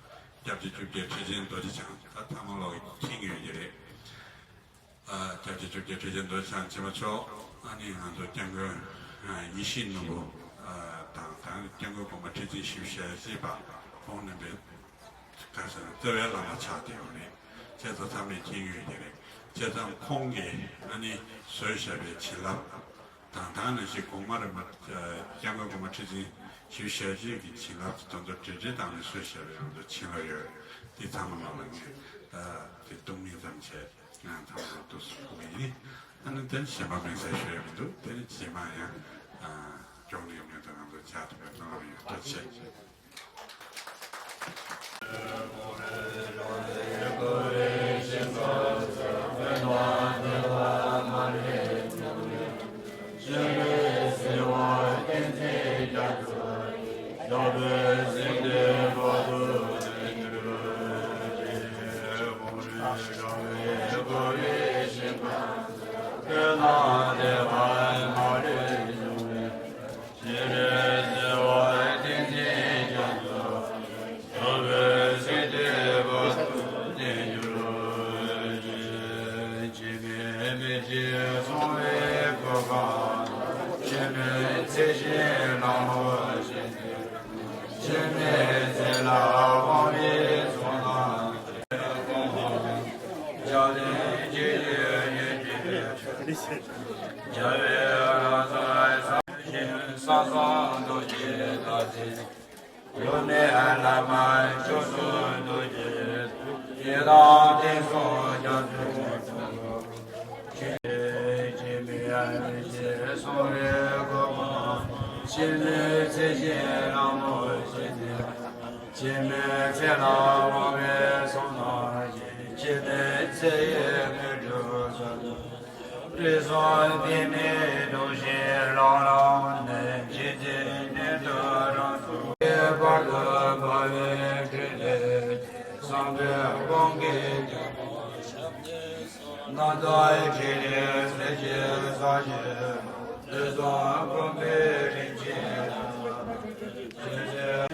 སྐྱབས་རྗེ་བཅོ་བརྒྱད་ཁྲི་ཆེན་རྡོ་རྗེ་འཆང་ད་ཚང་མ་ལོག་གིས་མཁྱེན་གྱི་ཡོད་ཀྱི་རེད། ཨ་སྐྱབས་རྗེ་བཅོ་བརྒྱད་ཁྲི་ཆེན་རྡོ་རྗེ་འཆང་ཆེན་པོ་མཆོག་ཨ་ནི་ང་ཚོ་སྐྱབས་མགོན་ཡིད་བཞིན་ནོར་བུ་དང་། ད་སྐྱབས་མགོན་གོང་མ་ཁྲི་འཛིན་ཞེ་བཞི་པ་ཁོང་རྣམ་པའི་ག་རེ་ཟེར་ན་རྩ་བའི་བླ་མ་ཆགས་བསྡད་ཡོད་རེད། བྱས་ཙང་ཚང་མས་མཁྱེན་ཡོད་ཀྱི་རེད། བྱས་ཙང་ཁོང་གིས་ཨ་ནི་བཟོས་བཞག་པའི་བྱིན་རླབས་དང་། ད་ག་ནང་བཞིན་གོང་མ་རེད་མ། སྐྱབས་མགོན་གོང་མ་ཁྲི་འཛིན་ཞེ་བཞི་ཞལ་བྱེད་ཀྱི་བྱིན་རླབས་དེ་ཚོ་འབྲེལ་འབྲེལ་བཏང་ནས་བཟོས་བཞག་པའི་ང་ཚོ་བྱིན་རླབས་ཡོད། དེ་ཚང་མ་ལ་ངས་ད་དེ་གཏོང་མིན་ཙམ་བྱས། ང་ཚང་མ་ལ་ཐུགས་སུ་ཕུལ་གྱི་ཡིན། ཨ་ནི་དེ་ནི་གཞན་པ་དམིགས་བསལ་ཞུ་ཡ་མི་འདུག་དེ་ནི་རྗེས་མ་ཡང་ཨ་སྐྱོང་ནས་ཡོང་ཡ་དང་ང་ཚོ་བྱ་ཐུབ་པའི་སྨོན་ལམ་ཡོད། ཐུགས་རྗེ་ཆེ། སྤྱན་རས་གཟིགས་ཚེ་ཞིང་ལྷ་མོ་ཞེས་བྱ། སྤྱན་མེད་ཚེ་ལ་དབང་བའི་གསུང་རྣམས་ཀྱིས། སྤྱན་ནི་ཚེ་ཡི་དངོས་གྲུབ་སྩོལ། དུས་གསུམ་འདི་ནི་གདུལ་ཞིང་ལག་ལེན་ནས། ཇི་སྲིད་གནས་དུས་རབ་ཏུ། བར་དུ་འབར་བའི་འཕྲིན་ལས་ཀྱིས། བསམ་པའི་དབང་གིས་རྒྱལ་པོ་ཞབས་ཀྱི་སོར། རྣམ་དག་འཕྲིན་ལས་སྲིད་ཞིའི་ས་གཞི། དུས་གསུམ་ཀུན་གྱི་དྲིན་ཅན།